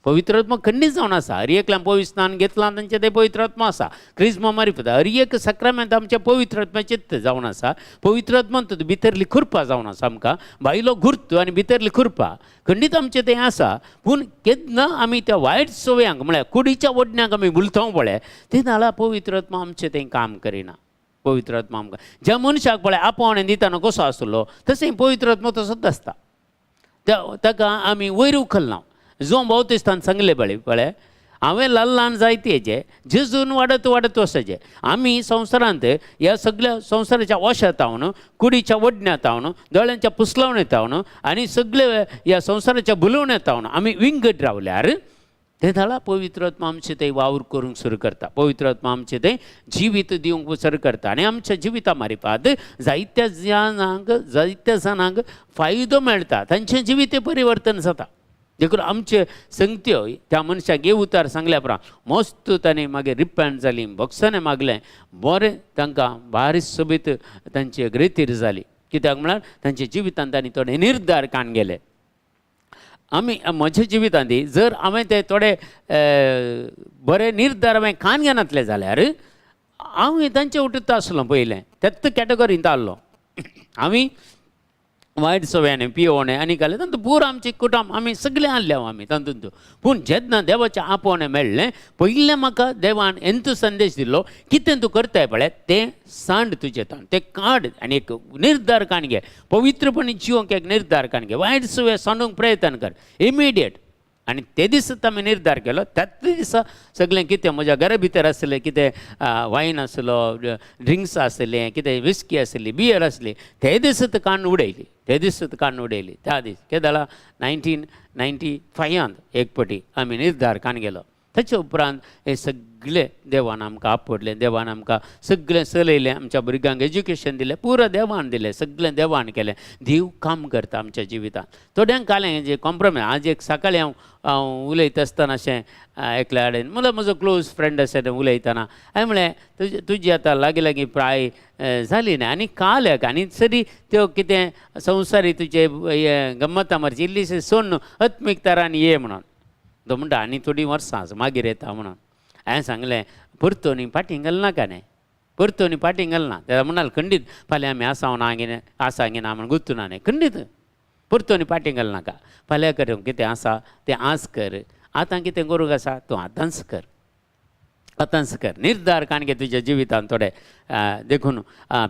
[SPEAKER 2] पवित्र आत्मो खंडीत जावन आसा. हर एकल्यान पवित्र स्नान घेतलां तांचें तें पवित्र आत्मो आसा. क्रिज्मा मारिफत हर एक सक्रामेंत आमचें पवित्र आत्म्याचें जावन आसा. पवित्र आत्मान भितरली खुरपा जावन आसा आमकां, भायलो गुर्त आनी भितरली खुरपा खंडीत आमचें तें आसा. पूण केन्ना आमी त्या वायट सवयांक म्हळ्यार कुडीच्या ओडण्यांक आमी भुलता पळय, ते नाल्यार पवित्र आत्मा आमचें तें काम करिना. पवित्र आत्मा आमकां ज्या मनशाक पळय आपोवणें दितना कसो आसलो तशें पवित्र आत्मा तसोच आसता. ताका आमी वयर उखलना. जो बावतिस्तान सांगलें पळय पळय हांवें ल्हान ल्हान जायते हेजे जेजून वाडत वाडत वचचें. आमी संवसारांत ह्या सगळ्या संवसाराच्या वशांत जावन, कुडीच्या ओडण्यांत जावन, दोळ्यांच्या पुसलावण्यांत जावन आनी सगळे ह्या संवसाराच्या भुलोवण्यांत जावन आमी विंगड रावल्यार ते जाल्यार पवित्र आत्मा आमचें थंय वावर करूंक सुरू करता. पवित्र आत्मा आमचें थंय जिवीत दिवंक सुरू करता आनी आमच्या जिविता मारिफात जायत्या जाणांक फायदो मेळटा, तांचें जिवीत परिवर्तन जाता. देखून आमचे संगत्यो त्या मनशाक हे उतार सांगल्या उपरांत मस्त ताणें मागीर रिपेंट जाली, भोगसणें मागलें, बरें तांकां बारीक सोबीत तांची ग्रेतीर जाली. कित्याक म्हळ्यार तांच्या जिवितांत तांणी थोडे निर्धार काण गेले. आमी म्हज्या जिवितांत जर हांवें ते थोडे बरे निर्धार हांवें कान घेनातले जाल्यार हांव तांचे वटेन आसलो पयलें त्याच कॅटेगरींत आहलो. आमी वायट सवयांनी पियोवणें आनी घालें तातूंत पुरो आमचें कुटुंब आमी सगळें आहले आमी तातूंत. पूण जेन्ना देवाचें आपोवणें मेळ्ळें पयलें म्हाका देवान एंतू संदेश दिल्लो, कितें तूं करताय पळय तें सांड तुजें ताण, तें काड आनी एक निर्धार काण घे, पवित्रपणी जिवंक एक निर्धार काण घे, वायट सवय सांडूंक प्रयत्न कर इमिडिएट. आनी ते दिसाच आमी निर्धार केलो. त्याच दिसा सगळें कितें म्हज्या घरा भितर आसलें, कितें वायन आसलो, ड्रिंक्स आसलें, कितें विस्की आसली, बियर आसली, ते दिसत काडून उडयली, ते दिसत काडून उडयली. त्या दीस कितें जालां 1995 एक पटी आमी निर्धार काडून गेलो. ताचे उपरांत हे सगळे देवान आमकां आपडलें, देवान आमकां सगळें चलयलें, आमच्या भुरग्यांक एज्युकेशन दिलें, पुरो देवान दिलें, सगळें देवान केलें. देव काम करता आमच्या जिवितांत. थोड्यांक कालें जे कॉम्प्रोमायज. आज एक सकाळीं हांव उलयता आसतना अशें एकल्या कडेन म्हणल्यार म्हजो क्लोज फ्रेंड आसा तें उलयतना हांवें म्हणलें तुजी आतां लागीं लागीं प्राय जाली न्ही आनी काल आनी सरी त्यो कितें संवसारी तुजे गम्मतां मारची इल्लीशी सोडून आत्मीक तरान ये म्हणून. तो म्हणटा आनी थोडीं वर्सां आसा मागीर येता म्हणून. हांवें सांगलें परतून फाटीं घालनाका न्ही, परतून फाटीं घालना. तेन्ना म्हणाल खंडीत फाल्यां आमी आसा ना कितें आसा की ना म्हण गुत्तू ना न्ही, खंडीत परतून फाटीं घालनाका. फाल्यां कर कितें आसा तें आज कर, आतां कितें करूंक आसा तूं आतांच कर, आतांच कर. निर्धार काण घे तुज्या जिवितांत थोडे. देखून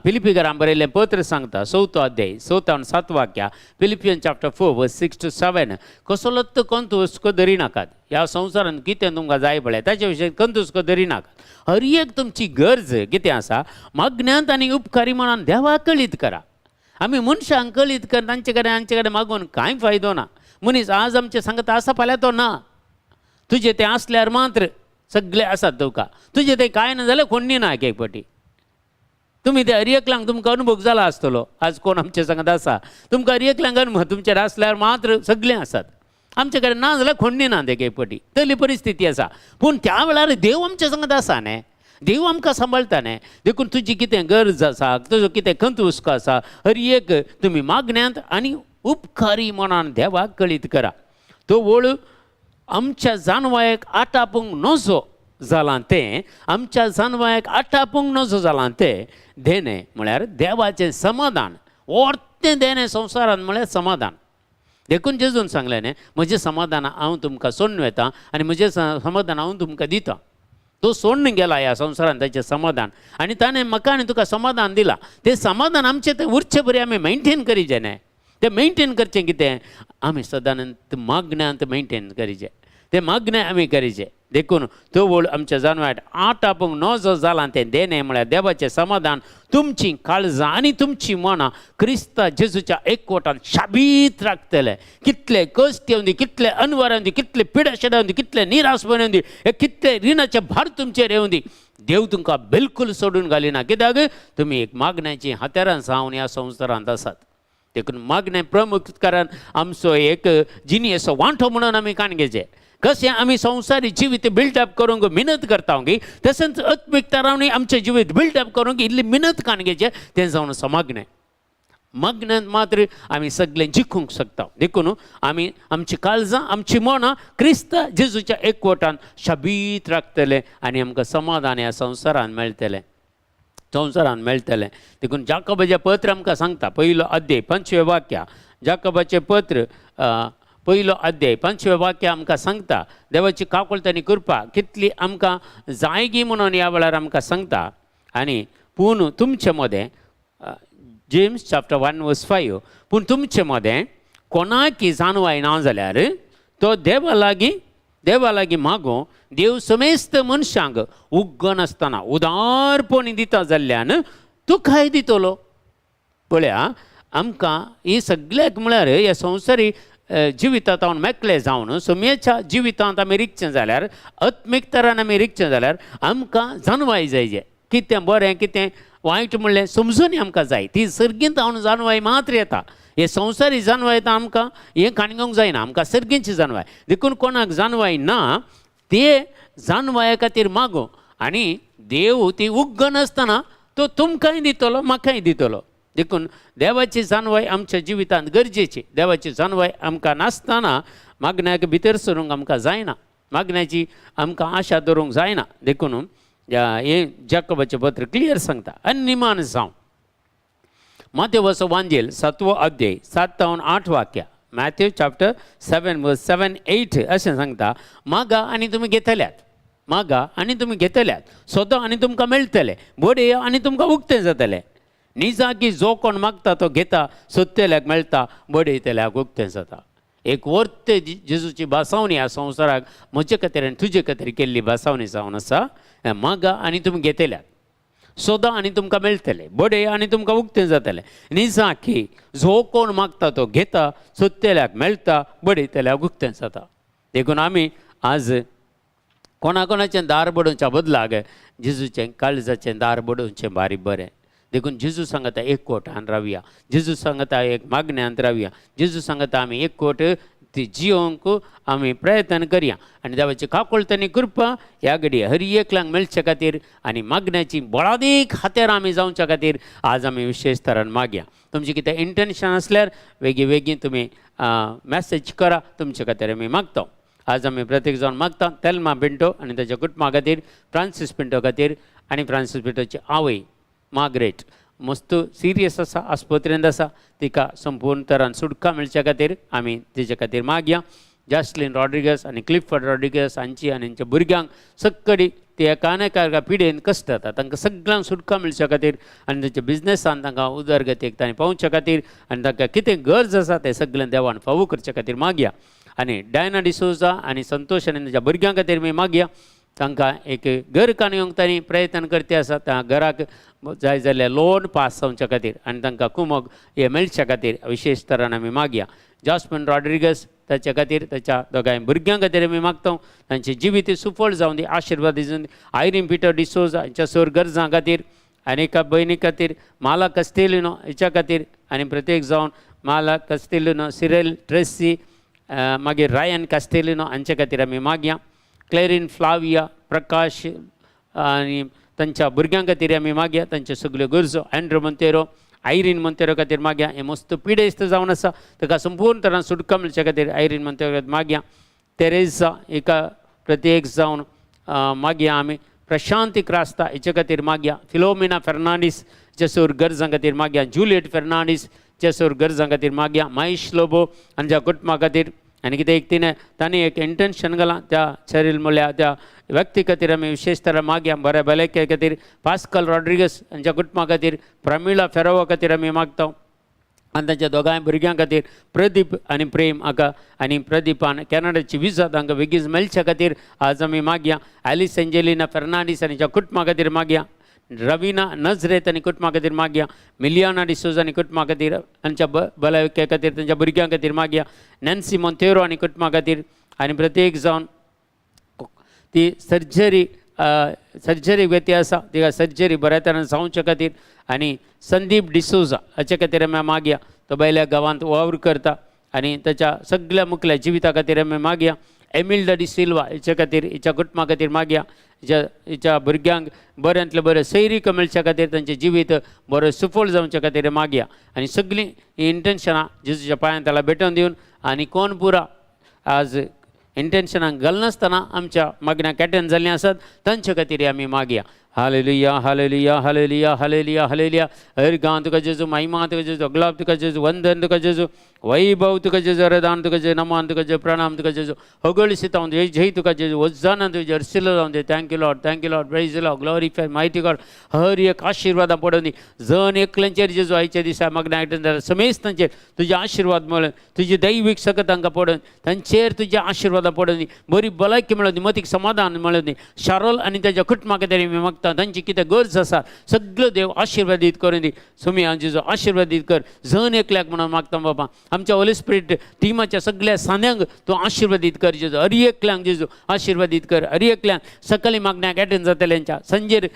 [SPEAKER 2] फिलिपीकरां बरयल्लें पत्र सांगता 4थो अध्याय 4 आनी 7 वाक्या, फिलिपियन चॅप्टर 4 वर्स 6 to 7. कसलोच कंत हुस्को धरी नाकात, ह्या संवसारांत कितें तुमकां जाय पळय ताचे विशयी कंत हुस्को धरी नाकात. हर एक तुमची गरज कितें आसा मागण्यांत आनी उपकारी मनान देवाक कळीत करा. आमी मनशांक कळीत कर तांचे कडेन आमचे कडेन मागून कांय फायदो ना. मनीस आज आमचें सांगता आसा फाल्यां तो ना. तुजें तें आसल्यार मात्र सगळे आसात तुका, तुजें तें कांय ना जाल्यार कोण्णी ना. एक एक पटी तुमी ते हर एकल्यांक तुमकां अनुभव जाला आसतलो. आज कोण आमचे सांगत आसा तुमकां हर एकल्यांक अनुभव, तुमचेर आसल्यार मात्र सगळें आसात, आमचे कडेन ना जाल्यार कोण्णी ना. एक एक पटी तसली परिस्थिती आसा. पूण त्या वेळार देव आमचे सांगत आसा न्ही, देव आमकां सांबाळटा न्ही. देखून तुजी कितें गरज आसा, तुजो कितें खंत हुस्को आसा, हर एक तुमी मागण्यांत आनी उपकारी मनान देवाक कळीत करा. तो वळ आमच्या जानवायक आटापूंक नजो जालां तें, आमच्या जानवायक आटापूंक नजो जालां तें देणें म्हळ्यार देवाचें समाधान, वर्तें देणें संवसारांत म्हळ्यार समाधान. देखून जेजून सांगलें न्ही, म्हजें समाधान हांव तुमकां सोडून वता आनी म्हजें समाधान हांव तुमकां दिता. तो सोडून गेला ह्या संवसारांत ताचें समाधान आनी ताणें म्हाका आनी तुका समाधान दिलां. तें समाधान आमचें तें उरचें बरें आमी मेनटेन करीचें न्ही. तें मेनटेन करचें कितें, आमी सदांच मागण्यांत मेनटेन करीचें, तें मागणें आमी करीचें. देखून तो वळ आमच्या जानवाट आटापूंक नजो जालां तें देणें म्हळ्यार देवाचें समाधान तुमचीं काळजां आनी तुमचीं मनां क्रिस्ता जेजूच्या एकवटान शाबीत राखतले. कितले कश्ट येवंदी, कितले अनवर येवंदी, कितले पिडाशेड येवंदी, कितले निराशपण येवंदी, हे कितले रिणाचे भार तुमचेर येवंदी, देव तुमकां बिलकूल सोडून घालिना. कित्याक तुमी एक मागण्याची हत्यारां जावन ह्या संवसारांत आसात. देखून मागणें प्रमुख कारण आमचो एक जिणेचो वांटो म्हणून आमी काण घेवचें. कशें आमी संवसारी जिवीत बिल्डअप करूंक मिनत करता गी, तशेंच आत्मीक तरांनी आमचें जिवीत बिल्डअप करूंक इल्ली मिनत काण घेवचें, तें जावन समागणें. मागण्यांत मात्र आमी सगळें जिखूंक शकता. देखून आमी आमची काळजां आमची मनां क्रिस्त जेजूच्या एकवटान शाबीत राखतले आनी आमकां समाधान ह्या संवसारान मेळटलें, संवसारान मेळटलें. देखून जाकोबाचें पत्र आमकां सांगता, पयलो अध्याय 5वें वाक्य, जाकोबाचें पत्र पयलो अध्याय 5वें वाक्य आमकां सांगता देवाची काकुळट आनी कृपा कितली आमकां जायगी म्हणून ह्या वेळार आमकां सांगता. आनी पूण तुमचे मदें, जेम्स चॅप्टर 1 वर्स 5, पूण तुमचे मदें कोणाकी जाणवाय ना जाल्यार तो देवा लागीं, देवा लागीं मागो, देव समेस्त मनशांक उग्गनासतना उदारपणी दिता जाल्ल्यान तुकाय दितलो. पळया आमकां ही सगळ्याक म्हळ्यार ह्या संवसारी जिवितांत मेकळे जावन सोम्याच्या जिवितांत आमी रिगचें जाल्यार, आत्मीक तरान आमी रिगचें जाल्यार आमकां जाणवाय जाय, जे कितें बरें कितें वायट म्हणलें समजून आमकां जाय. ती सर्गींत हांव जाणवाय मात्र येता, हे संवसारी जाणवाय येता आमकां हें काणगोंक जायना, आमकां सर्गींची जाणवाय. देखून कोणाक जाणवाय ना ते जाणवाये खातीर मागो आनी देव ती उग्गनासतना तो तुमकांय दितलो म्हाकाय दितलो. देखून देवाची जाणवाय आमच्या जिवितांत गरजेची. देवाची जाणवाय आमकां नासतना मागण्याक भितर सरूंक आमकां जायना, मागण्याची आमकां आशा दवरूंक जायना. देखून हें जाकोबाचें पत्र क्लियर सांगता. आनी निमान जावं मातेवाचो वांजेल 7वो अध्याय 7 ते 8 वाक्या, मॅथ्यू चॅप्टर 7 वर्स 7 8 अशें सांगता, मागा आनी तुमी घेतल्यात, मागा आनी तुमी घेतल्यात, सोदा आनी तुमकां मेळटलें, बडया आनी तुमकां उक्तें जातलें. निजाकी जो कोण मागता तो घेता, सोदतल्याक मेळटा, बडयतल्याक उक्तें जाता. एक वर्ते जेजूची भासावणी ह्या संवसाराक म्हजे खातीर आनी तुजे खातीर केल्ली भासावणी जावन आसा. मागा आनी तुमी घेतल्यात, सोदा आनी तुमकां मेळटलें, बडय आनी तुमकां उक्तें जातलें. निजाकी जो कोण मागता तो घेता, सोदतल्याक मेळटा, बडयतल्याक उक्तें जाता. देखून आमी आज कोणा कोणाचें दार बडोवच्या बदलाक जेजूचें काळजाचें दार बडोवचें बारी बरें. देखून जेजू सांगता एक कोटान रावया, जेजू सांगता एक मागण्यांत रावया, जेजू सांगता आमी एक कोट ती जियोंक आमी प्रयत्न करया आनी देवाची काकुळट आनी कृपा ह्या घडये हर एकल्यांक मेळचे खातीर आनी मागण्याची बळादीक हातेर आमी जावच्या खातीर आज आमी विशेश तरान मागया. तुमचें कितें इंटेन्शन आसल्यार वेगीं वेगीं तुमी मॅसेज करा, तुमचे खातीर आमी मागता. आज आमी प्रत्येक जावन मागता तेल्मा पिंटो आनी ताच्या कुटुंबा खातीर, फ्रांसीस पिंटो खातीर आनी फ्रांसीस पिंटोची आवय मार्गरेट मस्त सिरियस आसा, आस्पत्रेंत आसा, तिका संपूर्ण तरान सुटका मेळच्या खातीर आमी तिचे खातीर मागया. जास्लीन रॉड्रिगस आनी क्लिफर्ड रॉड्रिगस हांची आनी हांच्या भुरग्यांक सक्कडी ती एकान एका पिडेन कश्ट जाता, तांकां सगळ्यांक सुटका मेळच्या खातीर आनी तांच्या बिजनेसान तांकां उदरगतीक तांणी पावच्या खातीर आनी तांकां कितें गरज आसा तें सगळें देवान फावो करच्या खातीर मागया. आनी डायना डिसोजा आनी संतोश आनी तांच्या भुरग्यां खातीर आमी मागया, तांकां एक घर काडून येवंक तांणी प्रयत्न करते आसा, त्या घराक जाय जाल्यार लोन पास जावच्या खातीर आनी तांकां कुमक हें मेळच्या खातीर विशेश तरान आमी मागया. जास्मिन रॉड्रिगस ताच्या खातीर, ताच्या दोगांय भुरग्यां खातीर आमी मागता, तांचें जिवीत सुफळ जावं दी, आशिर्वाद जावं दी. आयरीन पिटर डिसोजा हांच्या सोर गरजां खातीर आनी एका भयणी खातीर, माला कस्तेलिनो हिच्या खातीर आनी प्रत्येक जावन माला कस्तेलिनो, सिरेल ट्रेसी, मागीर रायन कास्तेलिनो हांचे खातीर आमी मागया. क्लेरीन फ्लाविया प्रकाश आनी तांच्या भुरग्यां खातीर आमी मागया, तांच्यो सगल्यो गरजो. एंड्रू मोंतेरो, आयरीन मोंतेरो खातीर मागया, हें मस्त पिडेस्त जावन आसा, ताका संपूर्ण तरान सुटका मेळच्या खातीर आयरीन मोंतेरो खातीर मागया. तेरेजा हिका प्रत्येक जावन मागया आमी. प्रशांती क्रास्ता हिचे खातीर मागया. फिलोमिना फेर्नांडीस हिच्या सोर गरजां खातीर मागया. जुलियट फेर्नांडीस हिच्या सोर गरजां खातीर मागया. महेश लोबो हांच्या कुटुंबा खातीर आनी कितें एक तिणें तांणी एक इंटेन्शन घालां त्या चरील म्हणल्यार त्या व्यक्ती खातीर आमी विशेश तरा मागया बऱ्या भलायके खातीर. पास्कल रॉड्रिगस हांच्या कुटुंबा खातीर, प्रमिळा फेरोवा खातीर आमी मागता आनी तांच्या दोगांय भुरग्यां खातीर, प्रदीप आनी प्रेम हाका आनी प्रदीपान कॅनडाची विजा तांकां बेगीन मेळच्या खातीर आज आमी मागया. एलिस एंजेलिना फेर्नांडीस आनी कुटुंबा खातीर मागया. रवीना नजरेत आनी कुटुंबा खातीर मागया. मिलियाना डिसोजा आनी कुटुंबा खातीर तांच्या भलायके खातीर, तांच्या भुरग्यां खातीर मागया. नॅन्सी मोंतेरो आनी कुटुंबा खातीर आनी प्रत्येक जावन ती सर्जरी सर्जरी व्यक्ती आसा तिका सर्जरी बऱ्या तरेन जावचे खातीर आनी संदीप डिसोजा हाचे खातीर आमी मागया. तो बायल्या गांवांत वावर करता आनी ताच्या सगळ्या मुखल्या जिविता खातीर आमी मागया. एमिल्डा डिसिल्वा हिच्या खातीर, हिच्या कुटुंबा खातीर मागया. हिच्या हिच्या भुरग्यांक बऱ्यांतलें बरें सैरीक मेळच्या खातीर, तांचें जिवीत बरें सुफळ जावच्या खातीर मागया. आनी सगळीं ही इंटेन्शनां जेजूच्या पांयान त्याला भेटोवन दिवन आनी कोण पुरा आज इंटेन्शनां घालनासतना आमच्या मागण्यांक एटेंड जाल्लीं आसात तांचे खातीर आमी मागया. Hallelujah, hallelujah, hallelujah, hallelujah, hallelujah. हर गांव तुका जेजू, महिमा तुका जेजू, अगलाब तुका जेजू, वंदन तुका जेजू, वैभव तुका जेजू, अरदान तुका जेजू, नमान तुका जेजू, प्रणाम तुका जेजू, होगळिसिता जय जय तुका जेजू, वज्जाना तुझे अर्सिलो जावन दे. Thank you Lord, thank you Lord. Praise Lord, glorify mighty God. हर एक आशिर्वादां पडून दी जण एकल्यांचेर जेजू. आयच्या दिसा मागण्या आयटन जाल्यार समेस्तांचेर तुजे आशिर्वाद मेळून, तुजी दैवीक सकत तांकां पडून, तांचेर तुजे आशिर्वादां पडून दी. बरी भलायकी मेळून दी, मतीक समाधान मेळून दी. शारोल आनी ताच्या कुटुंबा खातीर आमी मागता, तांची कितें गरज आसा सगळ्यो देव आशिर्वादीत करून दी. सुमी जेजू आशिर्वादीत कर जण एकल्याक म्हणून मागता बाबा. आमच्या होली स्पिरीट टिमाच्या सगळ्या सांद्यांक तूं आशिर्वादीत कर जेजू. हर एकल्यांक जेजू आशिर्वादीत कर. हर एकल्यांक सकाळी मागण्याक एटेंड जातल्यांच्या, संजेर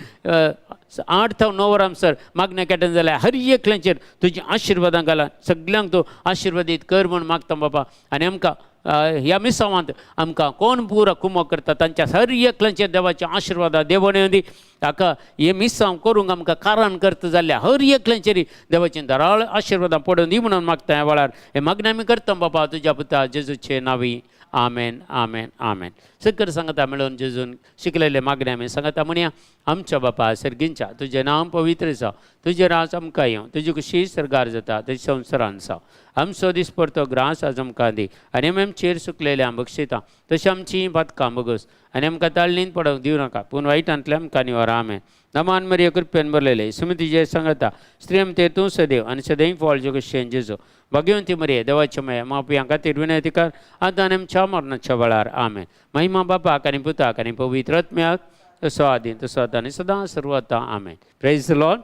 [SPEAKER 2] 8 ते 9 वरां सर मागण्याक एटेंड जाल्यार हर एकल्यांचेर तुजी आशिर्वादां घाला. सगल्यांक तूं आशिर्वादीत कर म्हूण मागता बाबा. आनी आमकां ह्या मिसावांत आमकां कोण पुरा कुमक करता तांच्या हर एकल्यांचेर देवाच्या आशिर्वादां देवण दी. ताका हे मिसांव करूंक आमकां कारण करता जाल्यार हर एकल्यांचेर देवाची दराळ आशिर्वादां पडून दी म्हणून मागता. ह्या वेळार हे मागणें आमी करता बाबा तुज्या पुता जेजूचे नावी. आमेन, आमेन, आमेन. सकर सांगता मेळून जेजून शिकलेले मागणें आमी सांगता म्हणया. आमच्या बापा सर्गींच्या, तुजें नांव पवित्र जावं, तुजें राज आमकां येवं, तुजी खुशी सर्गार जाता तशी संवसारान जावं. आमचो दिसपडतो ग्रास आज आमकां दी आनी आमी आमचेर सुकलेले बक्षिता तशी आमची पातकां बगस आनी आमकां ताळणीन पडोवंक दिवं नाका, पूण वायटांतले आमकां निवार. आमेन. नमान मरिया, कृपेन भरलेले, सुमी तुजे सांगता, स्त्रियम ते तूं सदैव आनी सदैव फॉल जगशेन जेजू. भाग्यवंती मरिये, देवाच्या माये, मापयां खातीर विनंती कर आतां आनी आमच्या मरणाच्या वेळार. आमेन. महिमा बापाक आनी पुताक आनी पवित्र आत्म्याक, तसो आदी तसो आतां आनी सदां सर्वता. आमेन. Praise Lord,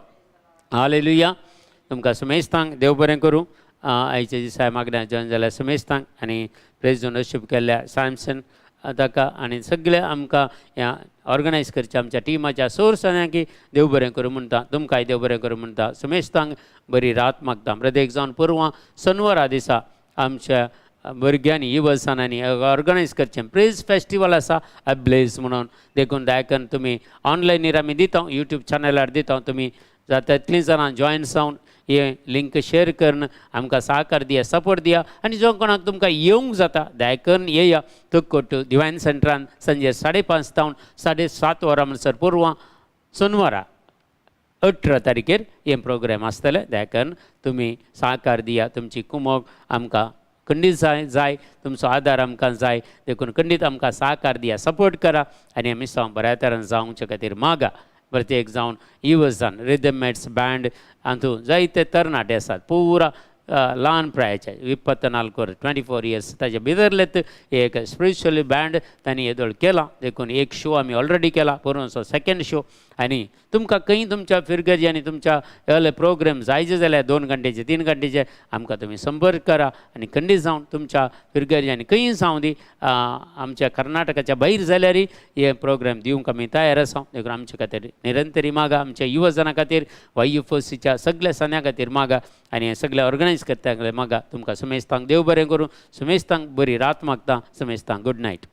[SPEAKER 2] hallelujah. तुमकां समेस्तांक देव बरें करूं. आयच्या दिसा मागण्या जॉयन जाल्या समेस्तांक आनी प्रेज ओनरशीप केल्ल्या सॅमसन ताका आनी सगळे आमकां ह्या ऑर्गनायज करच्या आमच्या टिमाच्या सोर्सांकी देव बरें करूं म्हणटा. तुमकांय देव बरें करूं म्हणटा. समेस्तांक बरी रात मागता. प्रत्येक जावन परवां सनवारा दिसा आमच्या भुरग्यांनी युवसानांनी ऑर्गनायज करचें प्रेज फेस्टिवल आसा अब्लेज म्हणून. देखून दयाकन तुमी ऑनलायनीर आमी दिता, यूट्यूब चॅनलार दिता, तुमी जाता तितलीं जाणां जॉयन जावन हे लिंक शेअर करून आमकां सहकार दिया, सपोर्ट दिया. आनी जो कोणाक तुमकां येवंक जाता दयाकन येया तुक्कोट्टू डिवायन सेंटरान संजे 5:30 जावन 7:30 वरां म्हणसर परवां सोनवारा 18 तारखेर हे प्रोग्राम आसतले. दयाकन तुमी सहकार दिया. तुमची कुमोक आमकां खंडीत जाय जाय, तुमचो आदार आमकां जाय. देखून खंडीत आमकां सहकार दिया, सपोर्ट करा आनी आमी मिसांव बऱ्या तरान जावचे खातीर मागा. प्रत्येक जावन युवजान रिदम मेट्स बँड हातूंत जायते तरणाटे आसात, पुरा ल्हान प्रायाचे, 24 वर्स, 24 इयर्स ताजे भितरलेत एक स्पिरिच्युअल बँड तांणी येदोळ केला. देखून एक शो आमी ऑलरेडी केला, पोरूंचो सेकंड शो. आनी तुमकां खंय तुमच्या फिरगर्जी आनी तुमच्या असले प्रोग्राम जायचे जाल्यार 2 घंटेचे, 3 घंटेचे आमकां तुमी संपर्क करा. आनी खंडीत जावन तुमच्या फिरगर्जी आनी खंय जावं दी, आमच्या कर्नाटकाच्या भायर जाल्यारय हे प्रोग्राम दिवंक आमी तयार आसा. देखून आमचे खातीर निरंतरी मागा, आमच्या युवजना खातीर, वाय एफ सीच्या सगळ्या सन्या खातीर मागा आनी हे सगळे ऑर्गनायज करता मागा. तुमकां समेस्तांक देव बरें करूं. समेस्तांक बरी रात मागता. समेस्तांक गुड नायट.